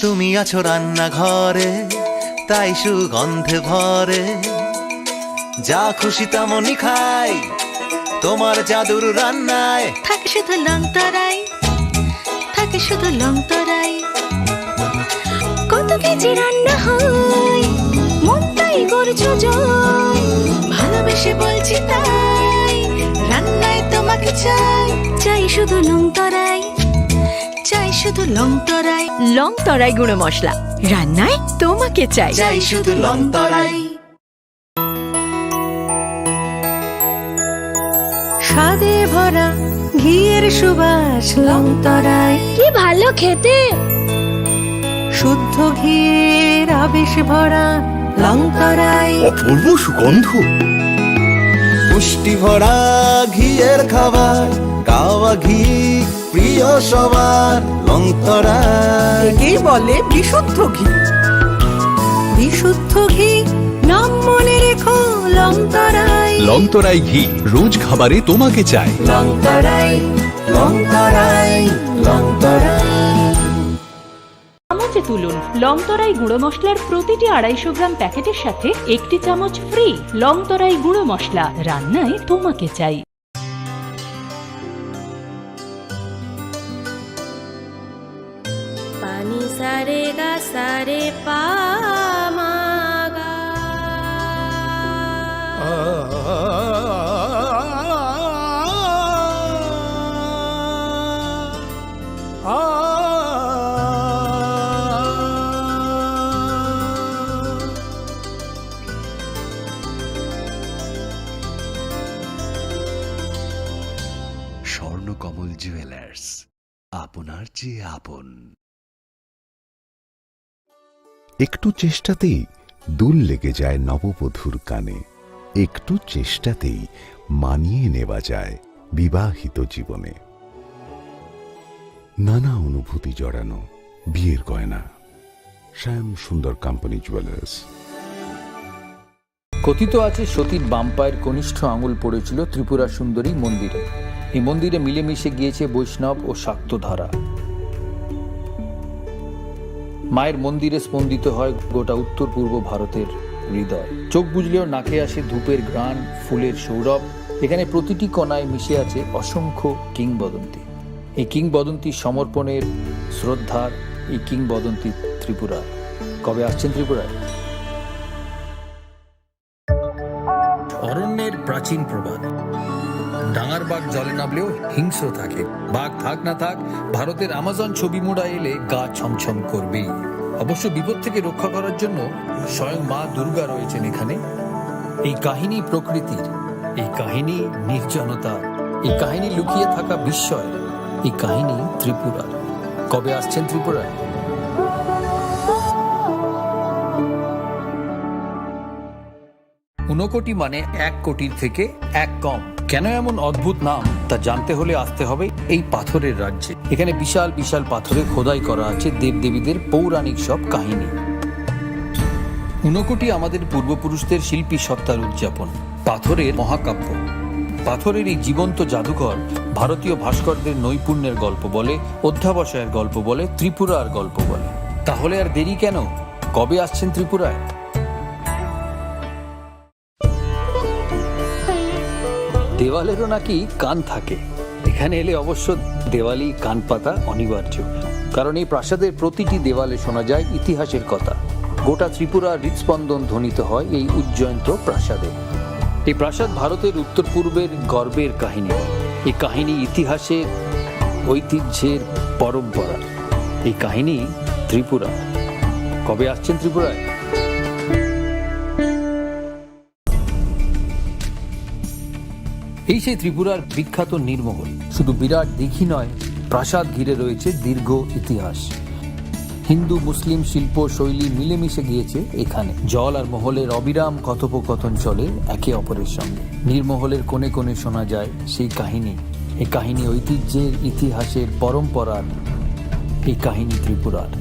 তুমি আছো রান্নাঘরে, তাই সুগন্ধে ভরে। যা খুশি তেমনই খাই, তোমার জাদুর রান্নায়। থাকে শুধু লংতরাই, থাকে শুধু লংতরাই। কত কেজি রান্না হয়, মনটাই করছো জয়। ভালোবেসে বলছি তাই, রান্নায় তোমাকে চাই। চাই শুধু লংতরাই, চাই শুধু লংতরাই। লংতরাই গুঁড়ো মশলা, রান্নায় তোমাকে চাই। চাই শুধু লংতরাই। স্বাদে ভরা ঘিয়ের সুবাস লংতরাই। কি ভালো খেতে! শুদ্ধ ঘিয়ের আবেশ ভরা লংতরাই। অপূর্ব সুগন্ধ। পুষ্টি ভরা ঘিয়ের খাবার, গাওয়া ঘি প্রিয় সবার লংতরাই। একেই বলে বিশুদ্ধ ঘি। বিশুদ্ধ ঘি, নাম মনে রেখো লংতরাই। লংতরাই ঘি, রোজ খাবারে তোমাকে চাই। লংতরাই, লংতরাই, লংতরাই। চামচে তুলুন লংতরাই গুঁড়ো মশলার প্রতিটি আড়াইশো গ্রাম প্যাকেটের সাথে একটি চামচ ফ্রি। লংতরাই গুঁড়ো মশলা, রান্নায় তোমাকে চাই। Pani sare ga sare pa ma ga. Swarnakamal jewellers, আপনার চেয়ে আপন। একটু চেষ্টাতেই দুল লেগে যায় নববধূর কানে, একটু চেষ্টাতেই মানিয়ে নেওয়া যায় বিবাহিত জীবনে। নানা অনুভূতি জড়ানো বিয়ের গয়না। শ্যাম সুন্দর কোম্পানি জুয়েলার্স। কথিত আছে, সতীর বাম পায়ের কনিষ্ঠ আঙুল পড়েছিল ত্রিপুরা সুন্দরী মন্দিরে। এই মন্দিরে মিলেমিশে গিয়েছে বৈষ্ণব ও শাক্ত ধারা। মায়ের মন্দিরে স্পন্দিত হয় গোটা উত্তর পূর্ব ভারতের হৃদয়। চোখ বুজলেও নাকে আসে ধূপের ঘ্রাণ, ফুলের সৌরভ। এখানে প্রতিটি কণায় মিশে আছে অসংখ্য কিংবদন্তি। এই কিংবদন্তি সমর্পণের, শ্রদ্ধার এই কিংবদন্তি ত্রিপুরা। কবে আসছেন ত্রিপুরায়? অরণ্যের প্রাচীন প্রবাদ। ডাঙার বাঘ জলে নামলেও হিংস্র থাকে। বাঘ থাক না থাক, ভারতের আমাজন ছবি মুড়া এলে গা ছমছম করবেই। অবশ্য বিপদ থেকে রক্ষা করার জন্য স্বয়ং মা দুর্গা রয়েছেন এখানে। এই কাহিনী প্রকৃতির, এই কাহিনী নির্জনতা, এই কাহিনী লুকিয়ে থাকা বিস্ময়, এই কাহিনী ত্রিপুরার। কবে আসছেন ত্রিপুরায়? ঊনকোটি মানে এক কোটির থেকে এক কম। কেন এমন অদ্ভুত নাম, তা জানতে হলে আসতে হবে এই পাথরের রাজ্যে। এখানে বিশাল বিশাল পাথরে খোদাই করা আছে দেবদেবীদের পৌরাণিক সব কাহিনী। ঊনকোটি আমাদের পূর্বপুরুষদের শিল্পী সত্তার উদযাপন। পাথরের মহাকাব্য। পাথরের এই জীবন্ত জাদুঘর ভারতীয় ভাস্করদের নৈপুণ্যের গল্প বলে, অধ্যাবসায়ের গল্প বলে, ত্রিপুরার গল্প বলে। তাহলে আর দেরি কেন? কবে আসছেন ত্রিপুরায়? দেওয়ালেরও নাকি কান থাকে। এখানে এলে অবশ্য দেওয়ালি কান পাতা অনিবার্য, কারণ এই প্রাসাদের প্রতিটি দেওয়ালে শোনা যায় ইতিহাসের কথা। গোটা ত্রিপুরার হৃদস্পন্দন ধ্বনিত হয় এই উজ্জয়ন্ত প্রাসাদে। এই প্রাসাদ ভারতের উত্তর পূর্বের গর্বের কাহিনী। এই কাহিনী ইতিহাসের, ঐতিহ্যের পরম্পরা। এই কাহিনী ত্রিপুরা। কবে আসছেন ত্রিপুরায়? এই সেই ত্রিপুরার বিখ্যাত নীরমহল। শুধু বিরাট দিঘি নয়, প্রাসাদ ঘিরে রয়েছে দীর্ঘ ইতিহাস। হিন্দু মুসলিম শিল্প শৈলী মিলেমিশে গিয়েছে এখানে। জল আর মহলের অবিরাম কথোপকথন চলে একে অপরের সঙ্গে। নীরমহলের কোণে কোণে শোনা যায় সেই কাহিনী। এই কাহিনী ঐতিহ্যের, ইতিহাসের, পরম্পরার। এই কাহিনী ত্রিপুরার।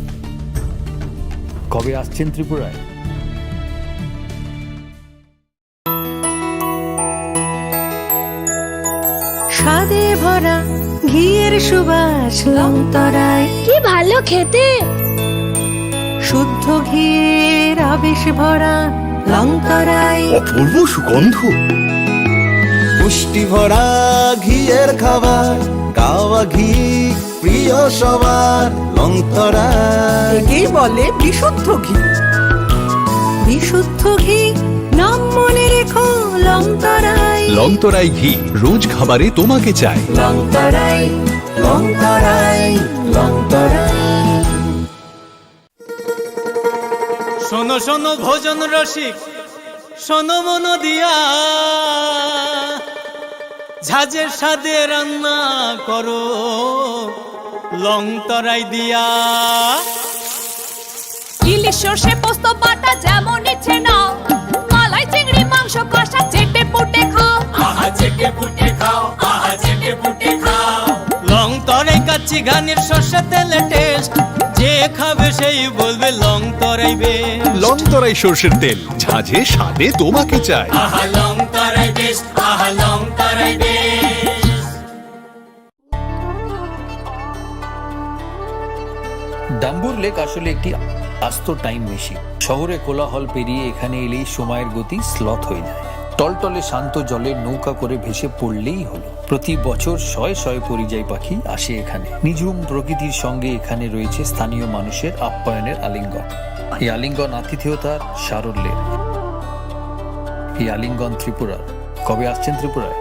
কবে আসছেন ত্রিপুরায়? স্বাদে ভরা ঘিয়ের সুবাস লংতরাই। কি ভালো খেতে! শুদ্ধ ঘিয়ের আবেশ ভরা লংতরাই। অপূর্ব সুগন্ধ। পুষ্টি ভরা ঘিয়ের খাবার, গাওয়া ঘি প্রিয় সবার লংতরাই। একেই বলে বিশুদ্ধ ঘি। বিশুদ্ধ ঘি, নাম মনে রেখো লংতরাই। লংতরাই ঘি, রোজ খাবারে তোমাকে চাই। লংতরাই, লংতরাই, লংতরাই। শোনো শোনো ভোজন রসিক, শোনো মন দিয়া, ঝাঁঝের স্বাদে রান্না করো লং তরাই দিয়া। ইলিশ সর্ষে পোস্ত বাটা যেমন ইচ্ছে নাও, মালাই চিংড়ি মাংস কষা চেটে পুটে খাও। আহা চেটে পুটে খাও, আহা চেটে পুটে খাও। লং তরাই কাচ্চি ঘানির সর্ষে তেলে টেস্ট, যে খাবে সেই বলবে লং তরাই বেস্ট। লং তরাই সর্ষের তেল, ঝাঁঝে স্বাদে তোমাকে চাই। আহা লং তরাই বেস্ট, আহা লং তরাই বেস্ট। ডাম্বুর লেক আসলে একটি আস্ত টাইম মেশিন। শহরে কোলাহল পেরিয়ে এখানে এলেই সময়ের গতি স্লথ হয়ে যায়। টলটলে শান্ত জলে নৌকা করে ভেসে পড়লেই হলো। প্রতি বছর শয়ে শয়ে পরিযায়ী পাখি আসে এখানে। নিঝুম প্রকৃতির সঙ্গে এখানে রয়েছে স্থানীয় মানুষের আপ্যায়নের আলিঙ্গন। এই আলিঙ্গন আতিথেয়তার সারল্যের। এই আলিঙ্গন ত্রিপুরার। কবে আসছেন ত্রিপুরায়?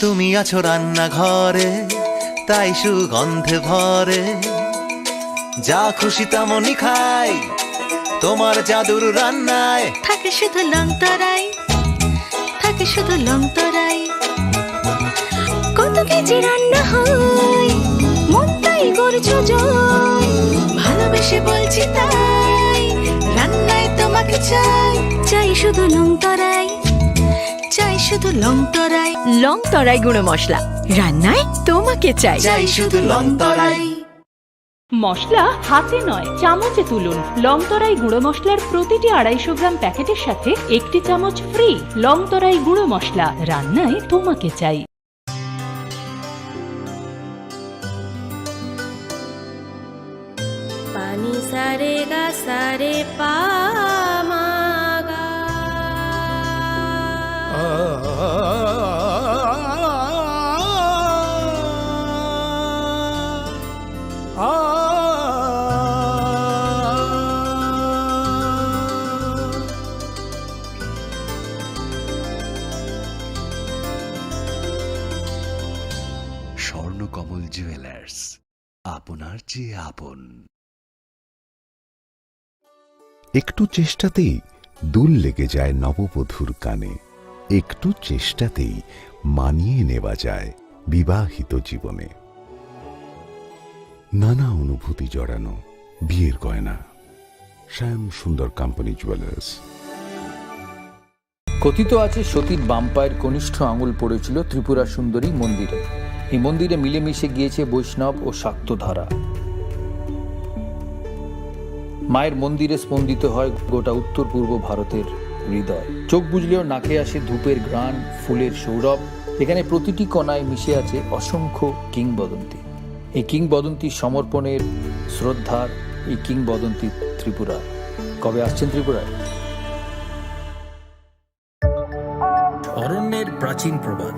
তুমি আছো রান্নাঘরে, তাই সুগন্ধে ভরে। যা খুশি তেমনই খাই, তোমার জাদুর রান্নায়। থাকে শুধু লং তরাই, থাকে শুধু লং তরাই। কত কেজি রান্না হয়, মন তাই করছো জয়। ভালোবেসে বলছি তাই, রান্নায় তোমাকে চাই। চাই শুধু লং তরাই, চাই শুধু লং তরাই। লং তরাই গুঁড়ো মশলা, রান্নায় তোমাকে চাই। চাই শুধু লং তরাই। মশলা হাতে নয়, চামচে তুলুন। লং তরাই গুঁড়ো মশলার প্রতিটি আড়াইশো গ্রাম প্যাকেটের সাথে একটি চামচ ফ্রি। লং তরাই গুঁড়ো মশলা, রান্নায় তোমাকে চাই। Pani sare ga sare pa ma ga. Swarnakamal jewellers, আপনার চেয়ে আপন। একটু চেষ্টাতেই দুল লেগে যায় নববধূর কানে, একটু চেষ্টাতেই মানিয়ে নেওয়া যায় বিবাহিত জীবনে। নানা অনুভূতি জড়ানো বিয়ের গয়না। শ্যাম সুন্দর কোম্পানি জুয়েলার্স। কথিত আছে, সতীর বাম পায়ের কনিষ্ঠ আঙুল পড়েছিল ত্রিপুরা সুন্দরী মন্দিরে। এই মন্দিরে মিলেমিশে গিয়েছে বৈষ্ণব ও শাক্ত ধারা। মায়ের মন্দিরে স্পন্দিত হয় গোটা উত্তর পূর্ব ভারতের হৃদয়। চোখ বুজলেও নাকে আসে ধূপের ঘ্রাণ, ফুলের সৌরভ। এখানে প্রতিটি কণায় মিশে আছে অসংখ্য কিংবদন্তি। এই কিংবদন্তি সমর্পণের, শ্রদ্ধার, এই কিংবদন্তি ত্রিপুরার। কবে আসছেন ত্রিপুরায়? অরণ্যের প্রাচীন প্রবাদ।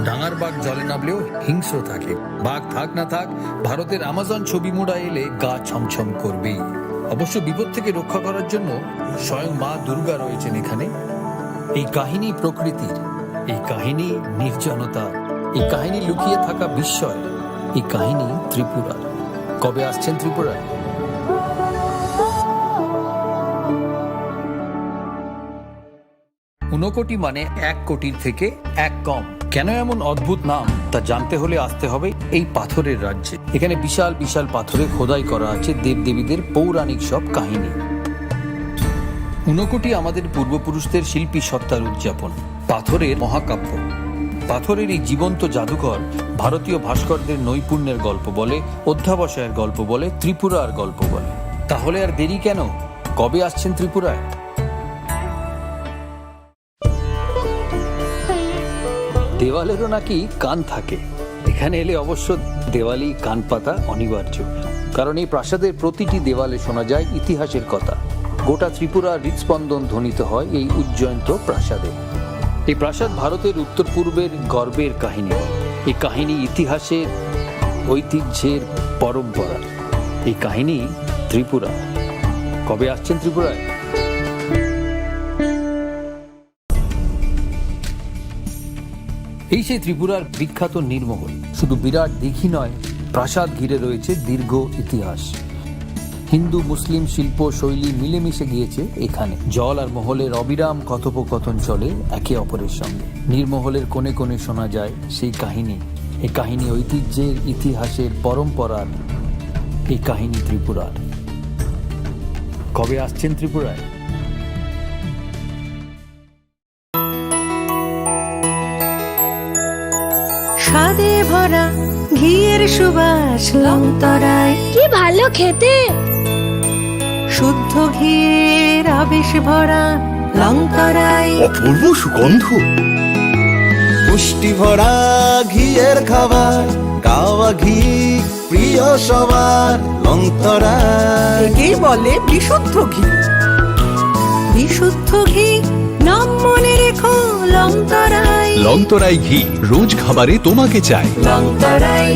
ডাঙার বাঘ জলে নামলেও হিংস্র থাকে। বাঘ থাক না থাক, ভারতের আমাজন ছবি মুড়া এলে গা ছমছম করবেই। অবশ্য বিপদ থেকে রক্ষা করার জন্য স্বয়ং মা দুর্গা রয়েছেন এখানে। এই কাহিনী প্রকৃতির, এই কাহিনী নির্জনতা, এই কাহিনী লুকিয়ে থাকা বিস্ময়, এই কাহিনী ত্রিপুরার। কবে আসছেন ত্রিপুরায়? ঊনকোটি মানে এক কোটির থেকে এক কম। কেন এমন অদ্ভুত নাম, তা জানতে হলে আসতে হবে এই পাথরের রাজ্যে। এখানে বিশাল বিশাল পাথরে খোদাই করা আছে দেবদেবীদের পৌরাণিক সব কাহিনী। ঊনকোটি আমাদের পূর্বপুরুষদের শিল্পী সত্তার উদযাপন। পাথরের মহাকাব্য। পাথরের এই জীবন্ত জাদুঘর ভারতীয় ভাস্করদের নৈপুণ্যের গল্প বলে, অধ্যাবসায়ের গল্প বলে, ত্রিপুরার গল্প বলে। তাহলে আর দেরি কেন? কবে আসছেন ত্রিপুরায়? দেওয়ালেরও নাকি কান থাকে। এখানে এলে অবশ্য দেওয়ালি কান পাতা অনিবার্য, কারণ এই প্রাসাদের প্রতিটি দেওয়ালে শোনা যায় ইতিহাসের কথা। গোটা ত্রিপুরার হৃদস্পন্দন ধ্বনিত হয় এই উজ্জয়ন্ত প্রাসাদে। এই প্রাসাদ ভারতের উত্তর পূর্বের গর্বের কাহিনী। এই কাহিনী ইতিহাসের, ঐতিহ্যের, পরম্পরা। এই কাহিনী ত্রিপুরা। কবে আসছেন ত্রিপুরায়? এই সেই ত্রিপুরার বিখ্যাত নীরমহল। শুধু বিরাট দিঘি নয়, প্রাসাদ ঘিরে রয়েছে দীর্ঘ ইতিহাস। হিন্দু মুসলিম শিল্প শৈলী মিলেমিশে গিয়েছে এখানে। জল আর মহলের অবিরাম কথোপকথন চলে একে অপরের সঙ্গে। নীরমহলের কোণে কোণে শোনা যায় সেই কাহিনী। এই কাহিনী ঐতিহ্যের, ইতিহাসের, পরম্পরার। এই কাহিনী ত্রিপুরার। কবে আসছেন ত্রিপুরায়? স্বাদে ভরা ঘিয়ের সুবাস লংতরাই। কি ভালো খেতে। শুদ্ধ ঘিয়ের আবেশ ভরা লংতরাই। অপূর্ব সুগন্ধ। পুষ্টি ভরা ঘিয়ের খাবার, কাওয়া ঘি প্রিয় সবার লংতরাই। একেই বলে বিশুদ্ধ ঘি। বিশুদ্ধ ঘি, নাম মনে রেখো লংতরাই। লংতরাই ঘি, রোজ খাবারে তোমাকে চাই। লংতরাই,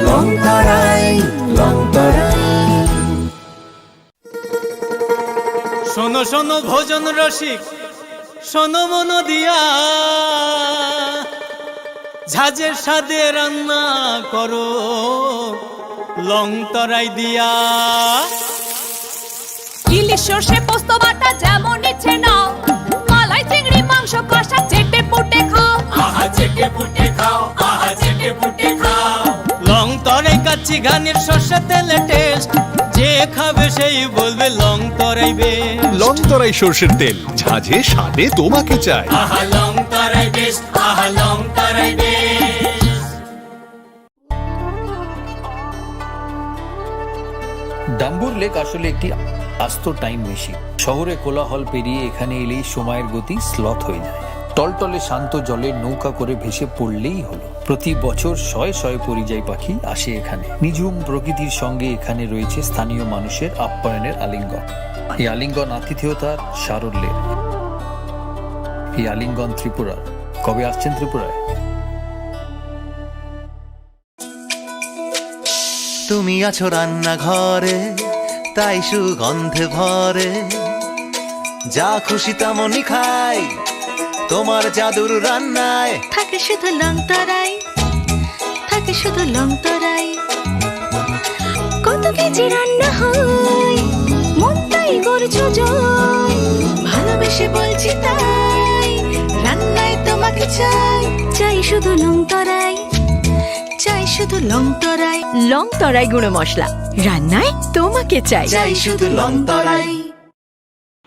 লংতরাই, লংতরাই। শোনো শোনো ভোজন রসিক, শোনো মন দিয়া, ঝাঁঝের স্বাদে রান্না করো লং তরাই দিয়া। ইলিশ সর্ষে পোস্ত বাটা যেমন ইচ্ছে নাও, মালাই চিংড়ি মাংস কষা চেটে পুটে খাও। আহা চেটে পুটে খাও, আহা চেটে পুটে খাও। লং তরাই কাচ্চি ঘানির সর্ষে তেলে টেস্ট, যে খাবে সেই বলবে লং তরাই বেস্ট। লং তরাই সর্ষের তেল, ঝাঁঝে স্বাদে তোমাকে চাই। আহা লং তরাই বেস্ট, আহা লং তরাই বেস্ট। ডাম্বুর লেক আসলে একটি আস্ত টাইম মেশিন। শহরে কোলাহল পেরিয়ে এখানে এলেই সময়ের গতি স্লথ হয়ে যায়। টলটলে শান্ত জলে নৌকা করে ভেসে পড়লেই হলো। প্রতি বছর শয়ে শয়ে পরিযায়ী পাখি আসে এখানে। নিঝুম প্রকৃতির সঙ্গে এখানে রয়েছে স্থানীয় মানুষের আপ্যায়নের আলিঙ্গন। এই আলিঙ্গন আতিথেয়তার সারল্যের। এই আলিঙ্গন ত্রিপুরার। কবে আসছেন ত্রিপুরায়? তুমি আছো রান্নাঘরে, তাই সুগন্ধে ভরে। যা খুশি তেমনই খাই, তোমার জাদুর রান্নায় থাকে শুধু লংতরাই। শুধু লং তরাই। কত কেজি রান্না হয়, মনটাই করছো জয়। ভালোবেসে বলছি তাই, রান্নায় তোমাকে চাই। চাই শুধু লং তরাই, চাই শুধু লং তরাই। লং তরাই গুঁড়ো মশলা, রান্নায় তোমাকে চাই। চাই শুধু লং তরাই।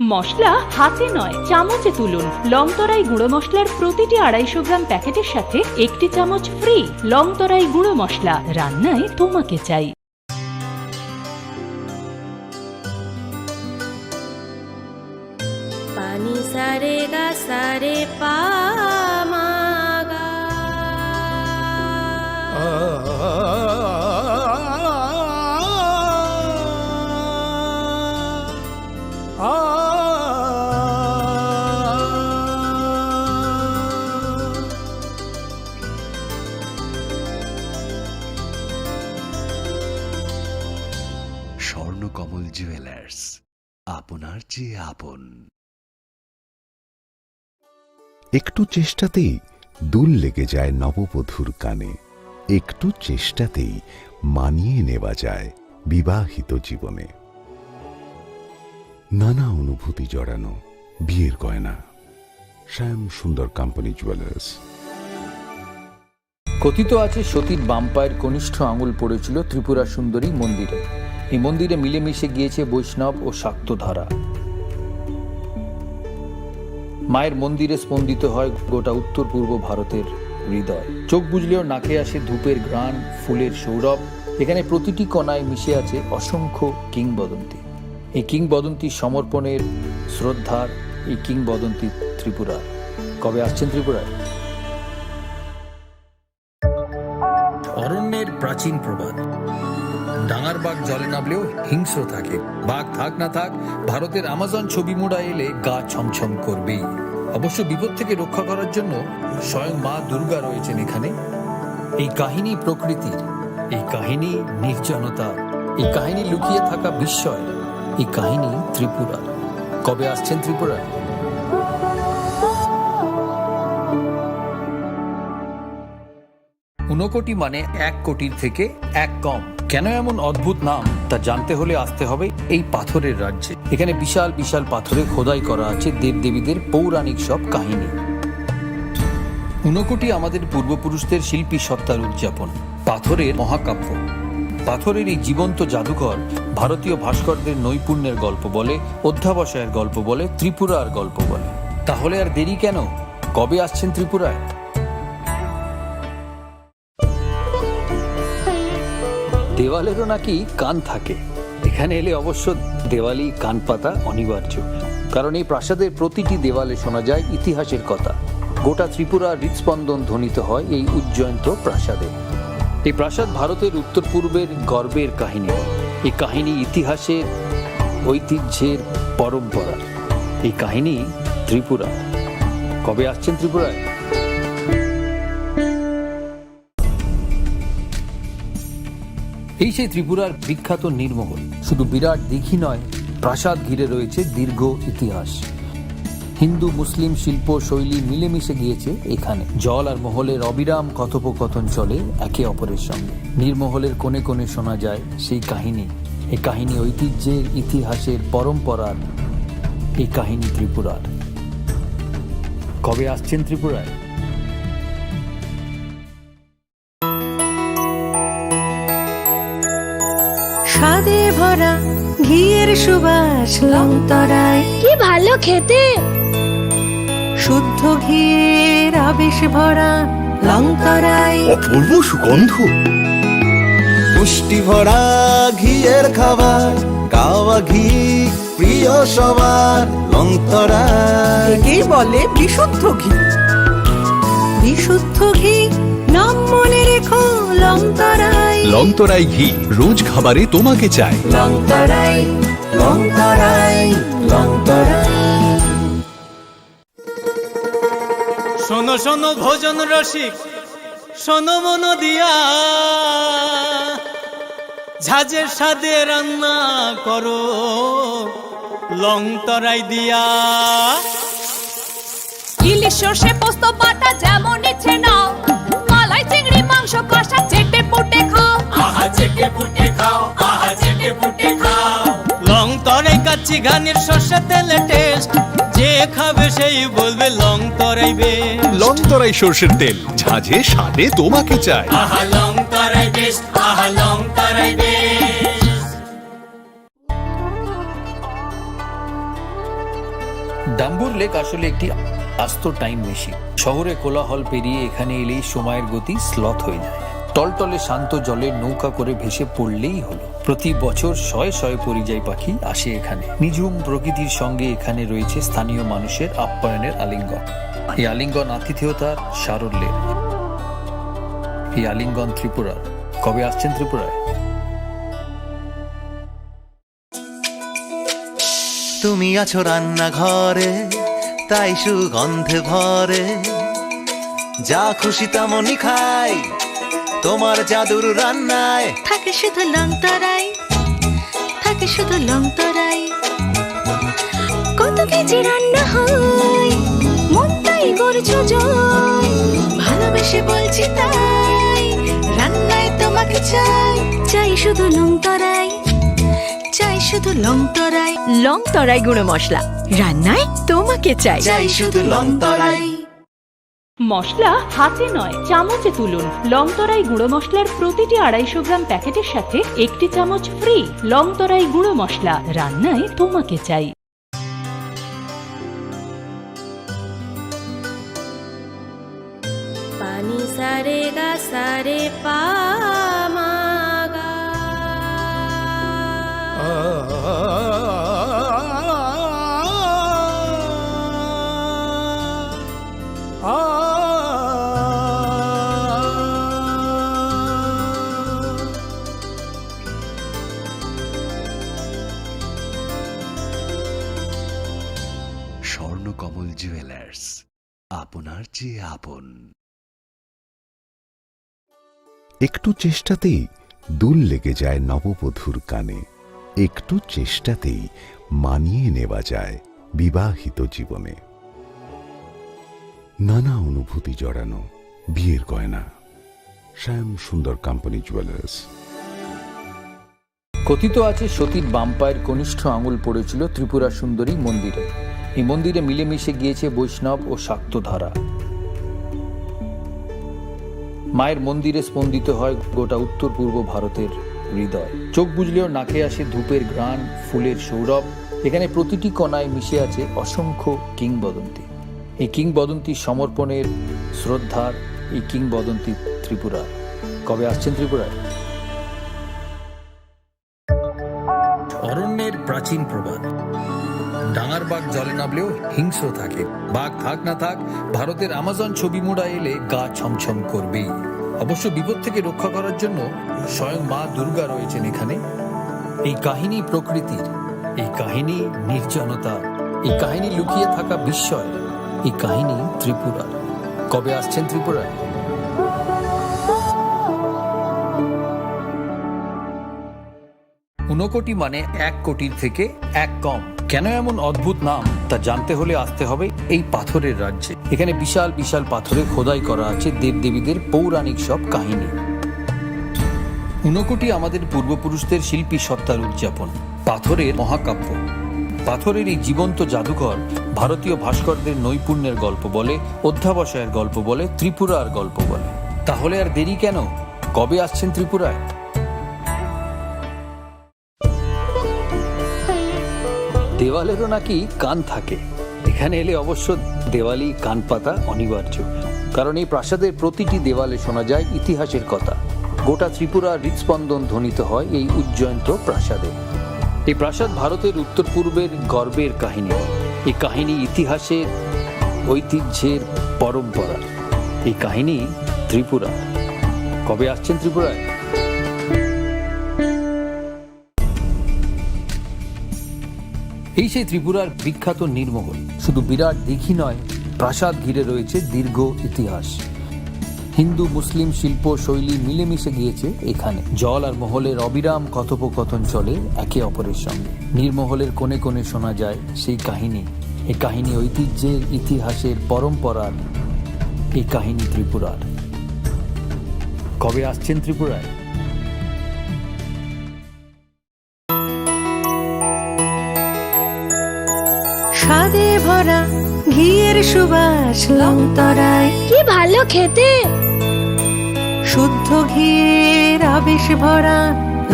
মশলা হাতে নয়, চামচে তুলুন। লং তরাই গুঁড়ো মশলার প্রতিটি আড়াইশো গ্রাম প্যাকেটের সাথে একটি চামচ ফ্রি। লং তরাই গুঁড়ো মশলা, রান্নায় তোমাকে চাই। Pani sa re ga sa re pa ma ga. Swarnakamal jewellers, আপনার চেয়ে আপন। একটু চেষ্টাতেই দুল লেগে যায় নববধূর কানে, একটু চেষ্টাতেই মানিয়ে নেওয়া যায় বিবাহিত জীবনে। নানা অনুভূতি জড়ানো বিয়ের গয়না। শ্যাম সুন্দর কোম্পানি জুয়েলার্স। কথিত আছে, সতীর বাম পায়ের কনিষ্ঠ আঙুল পড়েছিল ত্রিপুরা সুন্দরী মন্দিরে। এই মন্দিরে মিলেমিশে গিয়েছে বৈষ্ণব ও শাক্ত ধারা। মায়ের মন্দিরে স্পন্দিত হয় গোটা উত্তর পূর্ব ভারতের হৃদয়। চোখ বুজলেও নাকে আসে ধূপের ঘ্রাণ, ফুলের সৌরভ। এখানে প্রতিটি কণায় মিশে আছে অসংখ্য কিংবদন্তি। এই কিংবদন্তি সমর্পণের, শ্রদ্ধার, এই কিংবদন্তি ত্রিপুরার। কবে আসছেন ত্রিপুরায়? অরণ্যের প্রাচীন প্রবাদ, ডাঙার বাঘ জলে নামলেও হিংস্র থাকে। বাঘ থাক না থাক, ভারতের আমাজন ছবি মুড়া এলে গা ছমছম করবেই। অবশ্য বিপদ থেকে রক্ষা করার জন্য স্বয়ং মা দুর্গা রয়েছেন এখানে। এই কাহিনী প্রকৃতির, এই কাহিনী নির্জনতার, এই কাহিনী লুকিয়ে থাকা বিস্ময়, এই কাহিনী ত্রিপুরার। কবে আসছেন ত্রিপুরায়? ঊনকোটি মানে এক কোটির থেকে এক কম। কেন এমন অদ্ভুত নাম, তা জানতে হলে আসতে হবে এই পাথরের রাজ্যে। এখানে বিশাল বিশাল পাথরে খোদাই করা আছে দেবদেবীদের পৌরাণিক সব কাহিনী। ঊনকোটি আমাদের পূর্বপুরুষদের শিল্পী সত্তার উদযাপন। পাথরের মহাকাব্য। পাথরের এই জীবন্ত জাদুঘর ভারতীয় ভাস্করদের নৈপুণ্যের গল্প বলে, অধ্যাবসায়ের গল্প বলে, ত্রিপুরার গল্প বলে। তাহলে আর দেরি কেন? কবে আসছেন ত্রিপুরায়? দেওয়ালেরও নাকি কান থাকে। এখানে এলে অবশ্য দেওয়ালি কান পাতা অনিবার্য, কারণ এই প্রাসাদের প্রতিটি দেওয়ালে শোনা যায় ইতিহাসের কথা। গোটা ত্রিপুরার হৃদস্পন্দন ধ্বনিত হয় এই উজ্জয়ন্ত প্রাসাদে। এই প্রাসাদ ভারতের উত্তর পূর্বের গর্বের কাহিনী। এই কাহিনী ইতিহাসের, ঐতিহ্যের, পরম্পরার। এই কাহিনী ত্রিপুরা। কবে আসছেন ত্রিপুরায়? এই সেই ত্রিপুরার বিখ্যাত নীরমহল। শুধু বিরাট দিঘি নয়, প্রাসাদ ঘিরে রয়েছে দীর্ঘ ইতিহাস। হিন্দু মুসলিম শিল্প শৈলী মিলেমিশে গিয়েছে এখানে। জল আর মহলের অবিরাম কথোপকথন চলে একে অপরের সঙ্গে। নীরমহলের কোণে কোণে শোনা যায় সেই কাহিনী। এই কাহিনী ঐতিহ্যের, ইতিহাসের, পরম্পরার। এই কাহিনী ত্রিপুরার। কবে আসছেন ত্রিপুরায়? স্বাদে ভরা ঘিয়ের সুবাস লংতরায়। কি ভালো খেতে! শুদ্ধ ঘিয়ের আবেশ ভরা লংতরায়। অপূর্ব সুগন্ধ। পুষ্টি ভরা ঘিয়ের খাবার, কাওয়া ঘি প্রিয় সবার লংতরায়। একেই বলে বিশুদ্ধ ঘি। বিশুদ্ধ ঘি, নাম মনে রেখো লংতরায়। লংতরাই ঘি, রোজ খাবারে তোমাকে চাই। লংতরায়, লংতরায়, লংতরায়। শোনো শোনো ভোজন রসিক, শোনো মন দিয়া, ঝাঁঝের স্বাদে রান্না করো লং তরাই দিয়া। ইলিশ সর্ষে পোস্ত বাটা যেমন ইচ্ছে নাও, মালাই চিংড়ি মাংস কষা চেটে চিগানির সর্ষে তেলে টেস্ট, যে খাবে সেই বলবে লং তরাই বেশ। লং তরাই সর্ষের তেল, ঝাঁঝে স্বাদে তোমাকে চাই। আহা, লং তরাই বেশ, আহা, লং তরাই বেশ। ডাম্বুর লেক আসলে একটি আস্ত টাইম মেশিন। শহরে কোলাহল পেরিয়ে এখানে এলেই সময়ের গতি স্লথ হয়ে যায়। টলটলে শান্ত জলে নৌকা করে ভেসে পড়লেই হলো। প্রতি বছর শয়ে শয়ে পরিযায়ী পাখি আসে এখানে। নিঝুম প্রকৃতির সঙ্গে এখানে রয়েছে স্থানীয় মানুষের আপ্যায়নের আলিঙ্গন। এই আলিঙ্গন আতিথেয়তার সারল্যের। এই আলিঙ্গন ত্রিপুরার। কবে আসছেন ত্রিপুরায়? তুমি আছো রান্নাঘরে, তাই সুগন্ধে ভরে। যা খুশি তেমনই খাই, তোমার জাদুর রান্নায়। থাকে শুধু লং তরাই, থাকে শুধু লং তরাই। কত কেজি রান্না হয়, মনটাই করছো জয়। ভালোবেসে বলছি তাই, রান্নায় তোমাকে চাই। চাই শুধু লং তরাই, চাই শুধু লং তরাই। লং তরাই গুঁড়ো মশলা, রান্নায় তোমাকে চাই। চাই শুধু লং তরাই। মশলা হাতে নয়, চামচে তুলুন। লং তরাই গুঁড়ো মশলার প্রতিটি আড়াইশো গ্রাম প্যাকেটের সাথে একটি চামচ ফ্রি। লং তরাই গুঁড়ো মশলা, রান্নায় তোমাকে চাই। Pani sa re ga sa re pa ma ga. Swarnakamal jewellers, আপনার চেয়ে আপন। একটু চেষ্টাতেই দুল লেগে যায় নববধূর কানে, একটু চেষ্টাতেই মানিয়ে নেওয়া যায় বিবাহিত জীবনে। নানা অনুভূতি জড়ানো বিয়ের গয়না। শ্যাম সুন্দর কোম্পানি জুয়েলার্স। কথিত আছে, সতীর বাম পায়ের কনিষ্ঠ আঙুল পড়েছিল ত্রিপুরা সুন্দরী মন্দিরে। এই মন্দিরে মিলেমিশে গিয়েছে বৈষ্ণব ও শাক্ত ধারা। মায়ের মন্দিরে স্পন্দিত হয় গোটা উত্তর পূর্ব ভারতের হৃদয়। চোখ বুজলেও নাকে আসে ধূপের ঘ্রাণ, ফুলের সৌরভ। এখানে প্রতিটি কণায় মিশে আছে অসংখ্য কিংবদন্তি। এই কিংবদন্তি সমর্পণের, শ্রদ্ধার, এই কিংবদন্তি ত্রিপুরার। কবে আসছেন ত্রিপুরায়? অরণ্যের প্রাচীন প্রবাদ, ডাঙার বাঘ জলে নামলেও হিংস্র থাকে। বাঘ থাক না থাক, ভারতের আমাজন ছবি মুড়া এলে গা ছমছম করবেই। অবশ্য বিপদ থেকে রক্ষা করার জন্য স্বয়ং মা দুর্গা রয়েছেন এখানে। এই কাহিনী প্রকৃতির, এই কাহিনী নির্জনতা, এই কাহিনী লুকিয়ে থাকা বিস্ময়, এই কাহিনী ত্রিপুরার। কবে আসছেন ত্রিপুরায়? ঊনকোটি মানে এক কোটির থেকে এক কম। কেন এমন অদ্ভুত নাম, তা জানতে হলে আসতে হবে এই পাথরের রাজ্যে। এখানে বিশাল বিশাল পাথরে খোদাই করা আছে দেবদেবীদের পৌরাণিক সব কাহিনী। ঊনকোটি আমাদের পূর্বপুরুষদের শিল্পী সত্তার উদযাপন। পাথরের মহাকাব্য। পাথরের এই জীবন্ত জাদুঘর ভারতীয় ভাস্করদের নৈপুণ্যের গল্প বলে, অধ্যাবসায়ের গল্প বলে, ত্রিপুরার গল্প বলে। তাহলে আর দেরি কেন? কবে আসছেন ত্রিপুরায়? দেওয়ালেরও নাকি কান থাকে। এখানে এলে অবশ্য দেওয়ালি কান পাতা অনিবার্য, কারণ এই প্রাসাদের প্রতিটি দেওয়ালে শোনা যায় ইতিহাসের কথা। গোটা ত্রিপুরার হৃৎস্পন্দন ধ্বনিত হয় এই উজ্জয়ন্ত প্রাসাদে। এই প্রাসাদ ভারতের উত্তর পূর্বের গর্বের কাহিনী। এই কাহিনী ইতিহাসের, ঐতিহ্যের, পরম্পরার। এই কাহিনী ত্রিপুরা। কবে আসছেন ত্রিপুরায়? এই সেই ত্রিপুরার বিখ্যাত নীরমহল। শুধু বিরাট দিঘি নয়, প্রাসাদ ঘিরে রয়েছে দীর্ঘ ইতিহাস। হিন্দু মুসলিম শিল্প শৈলী মিলেমিশে গিয়েছে এখানে। জল আর মহলের অবিরাম কথোপকথন চলে একে অপরের সঙ্গে। নীরমহলের কোণে কোণে শোনা যায় সেই কাহিনী। এই কাহিনী ঐতিহ্যের, ইতিহাসের, পরম্পরার। এই কাহিনী ত্রিপুরার। কবে আসছেন ত্রিপুরায়? স্বাদে ভরা ঘিয়ের সুবাস লংতরাই। কি ভালো খেতে। শুদ্ধ ঘিয়ের আবেশ ভরা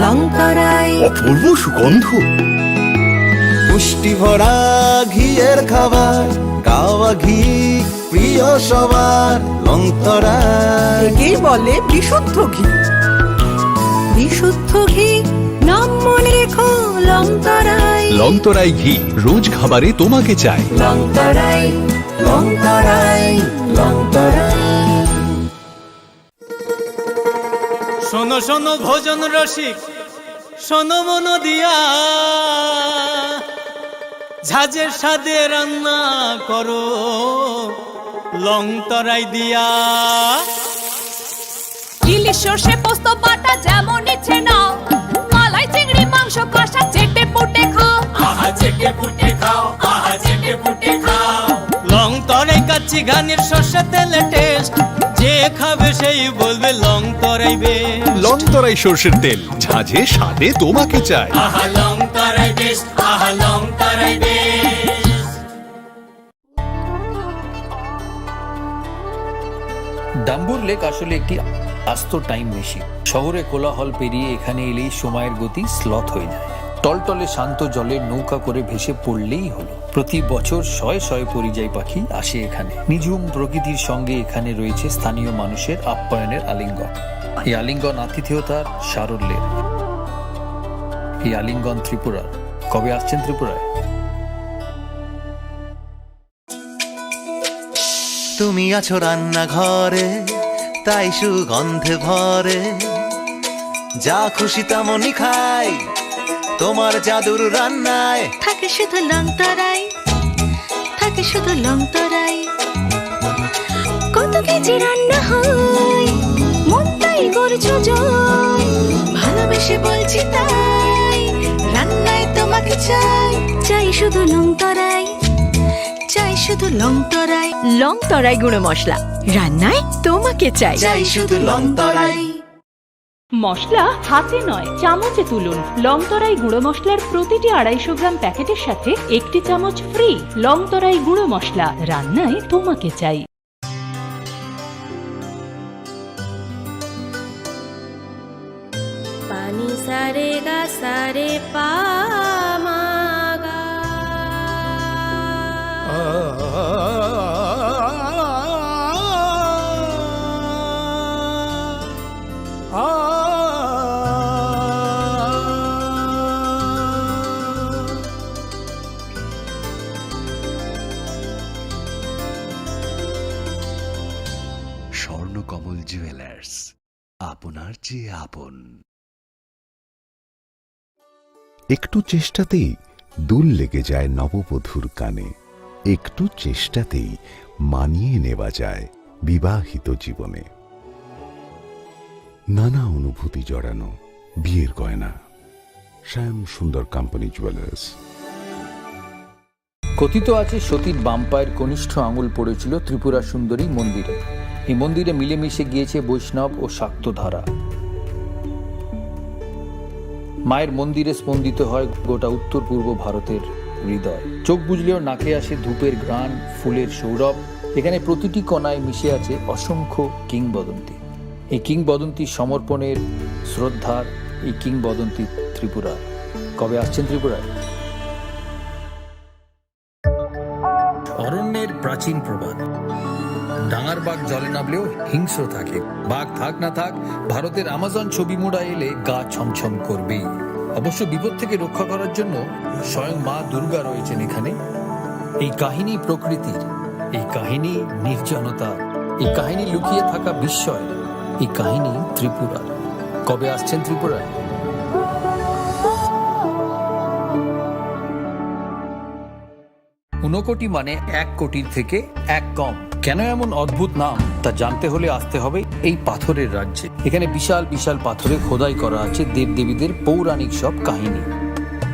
লংতরাই। অপূর্ব সুগন্ধ। পুষ্টি ভরা ঘিয়ের খাবার, গাওয়া ঘি প্রিয় সবার, লংতরাই। একেই বলে বিশুদ্ধ ঘি। বিশুদ্ধ ঘি, নাম মনে রেখো, লংতরাই। লংতরাই ঘি, রোজ খাবারে তোমাকে চাই। লংতরাই, লংতরাই, লংতরাই। শোনো শোনো ভোজন রসিক, শোনো মন দিয়া, ঝাঁঝের স্বাদে রান্না করো লং তরাই দিয়া। ইলিশ সর্ষে পোস্ত বাটা যেমন ইচ্ছে নাও, মালাই চিংড়ি মাংস কষা চেটে পুটে খাও। আহা চেটে পুটে খাও, আহা চেটে পুটে খাও। লং তরাই কাচ্চি ঘানির সর্ষে তেলে টেস্ট, যে খাবে সেই বলবে লং তরাই বেশ। লং তরাই সর্ষের তেল, ঝাঁঝে স্বাদে তোমাকে চাই। আহা লং তরাই বেশ, আহা লং তরাই বেশ। ডাম্বুর লেক আসলে একটি আস্ত টাইম মেশিন। শহরে কোলাহল পেরিয়ে এখানে এলেই সময়ের গতি স্লথ হয়ে যায়। টলটলে শান্ত জলের নৌকা করে ভেসে পড়লেই হলো। প্রতি বছর শয়ে শয়ে পরিযায়ী পাখি আসে এখানে। নিঝুম প্রকৃতির সঙ্গে এখানে রয়েছে স্থানীয় মানুষের আপ্যায়নের আলিঙ্গন। এই আলিঙ্গন আতিথেয়তার সারল্যের। এই আলিঙ্গন ত্রিপুরার। কবে আসছেন ত্রিপুরায়? তুমি আছো রান্নাঘরে, তাই সুগন্ধে ভরে। যা খুশি তেমনই খাই, তোমার জাদুর রান্নায়। থাকে শুধু লং তরাই, থাকে শুধু লং তরাই। কত কেজি রান্না হয়, মনটাই করছো জয়। ভালোবেসে বলছি তাই, রান্নায় তোমাকে চাই। চাই শুধু লং তরাই, চাই শুধু লং তরাই। লং তরাই গুঁড়ো মশলা, রান্নায় তোমাকে চাই। চাই শুধু লং তরাই। মশলা হাতে নয়, চামচে তুলুন। লং তরাই গুঁড়ো মশলার প্রতিটি আড়াইশো গ্রাম প্যাকেটের সাথে একটি চামচ ফ্রি। লং তরাই গুঁড়ো মশলা, রান্নায় তোমাকে চাই। Pani sa re ga sa re pa ma ga. Swarnakamal jewellers, আপনার চেয়ে আপন। একটু চেষ্টাতেই দুল লেগে যায় নববধূর কানে, একটু চেষ্টাতেই মানিয়ে নেওয়া যায় বিবাহিত জীবনে। নানা অনুভূতি জড়ানো বিয়ের গয়না। শ্যাম সুন্দর কোম্পানি জুয়েলার্স। কথিত আছে, সতীর বাম পায়ের কনিষ্ঠ আঙুল পড়েছিল ত্রিপুরা সুন্দরী মন্দিরে। এই মন্দিরে মিলেমিশে গিয়েছে বৈষ্ণব ও শাক্ত ধারা। মায়ের মন্দিরে স্পন্দিত হয় গোটা উত্তর পূর্ব ভারতের হৃদয়। চোখ বুজলেও নাকে আসে ধূপের ঘ্রাণ, ফুলের সৌরভ। এখানে প্রতিটি কণায় মিশে আছে অসংখ্য কিংবদন্তি। এই কিংবদন্তি সমর্পণের, শ্রদ্ধার, এই কিংবদন্তি ত্রিপুরার। কবে আসছেন ত্রিপুরায়? অরণ্যের প্রাচীন প্রবাদ, ডাঙার বাঘ জলে নামলেও হিংস্র থাকে। বাঘ থাক না থাক, ভারতের আমাজন ছবি মুড়া এলে গা ছমছম করবেই। অবশ্য বিপদ থেকে রক্ষা করার জন্য স্বয়ং মা দুর্গা রয়েছেন এখানে। এই কাহিনী প্রকৃতির, এই কাহিনী নির্জনতা, এই কাহিনী লুকিয়ে থাকা বিস্ময়, এই কাহিনী ত্রিপুরার। কবে আসছেন ত্রিপুরায়? ঊনকোটি মানে এক কোটির থেকে এক কম। কেন এমন অদ্ভুত নাম, তা জানতে হলে আসতে হবে এই পাথরের রাজ্যে। এখানে বিশাল বিশাল পাথরে খোদাই করা আছে দেবদেবীদের পৌরাণিক সব কাহিনী।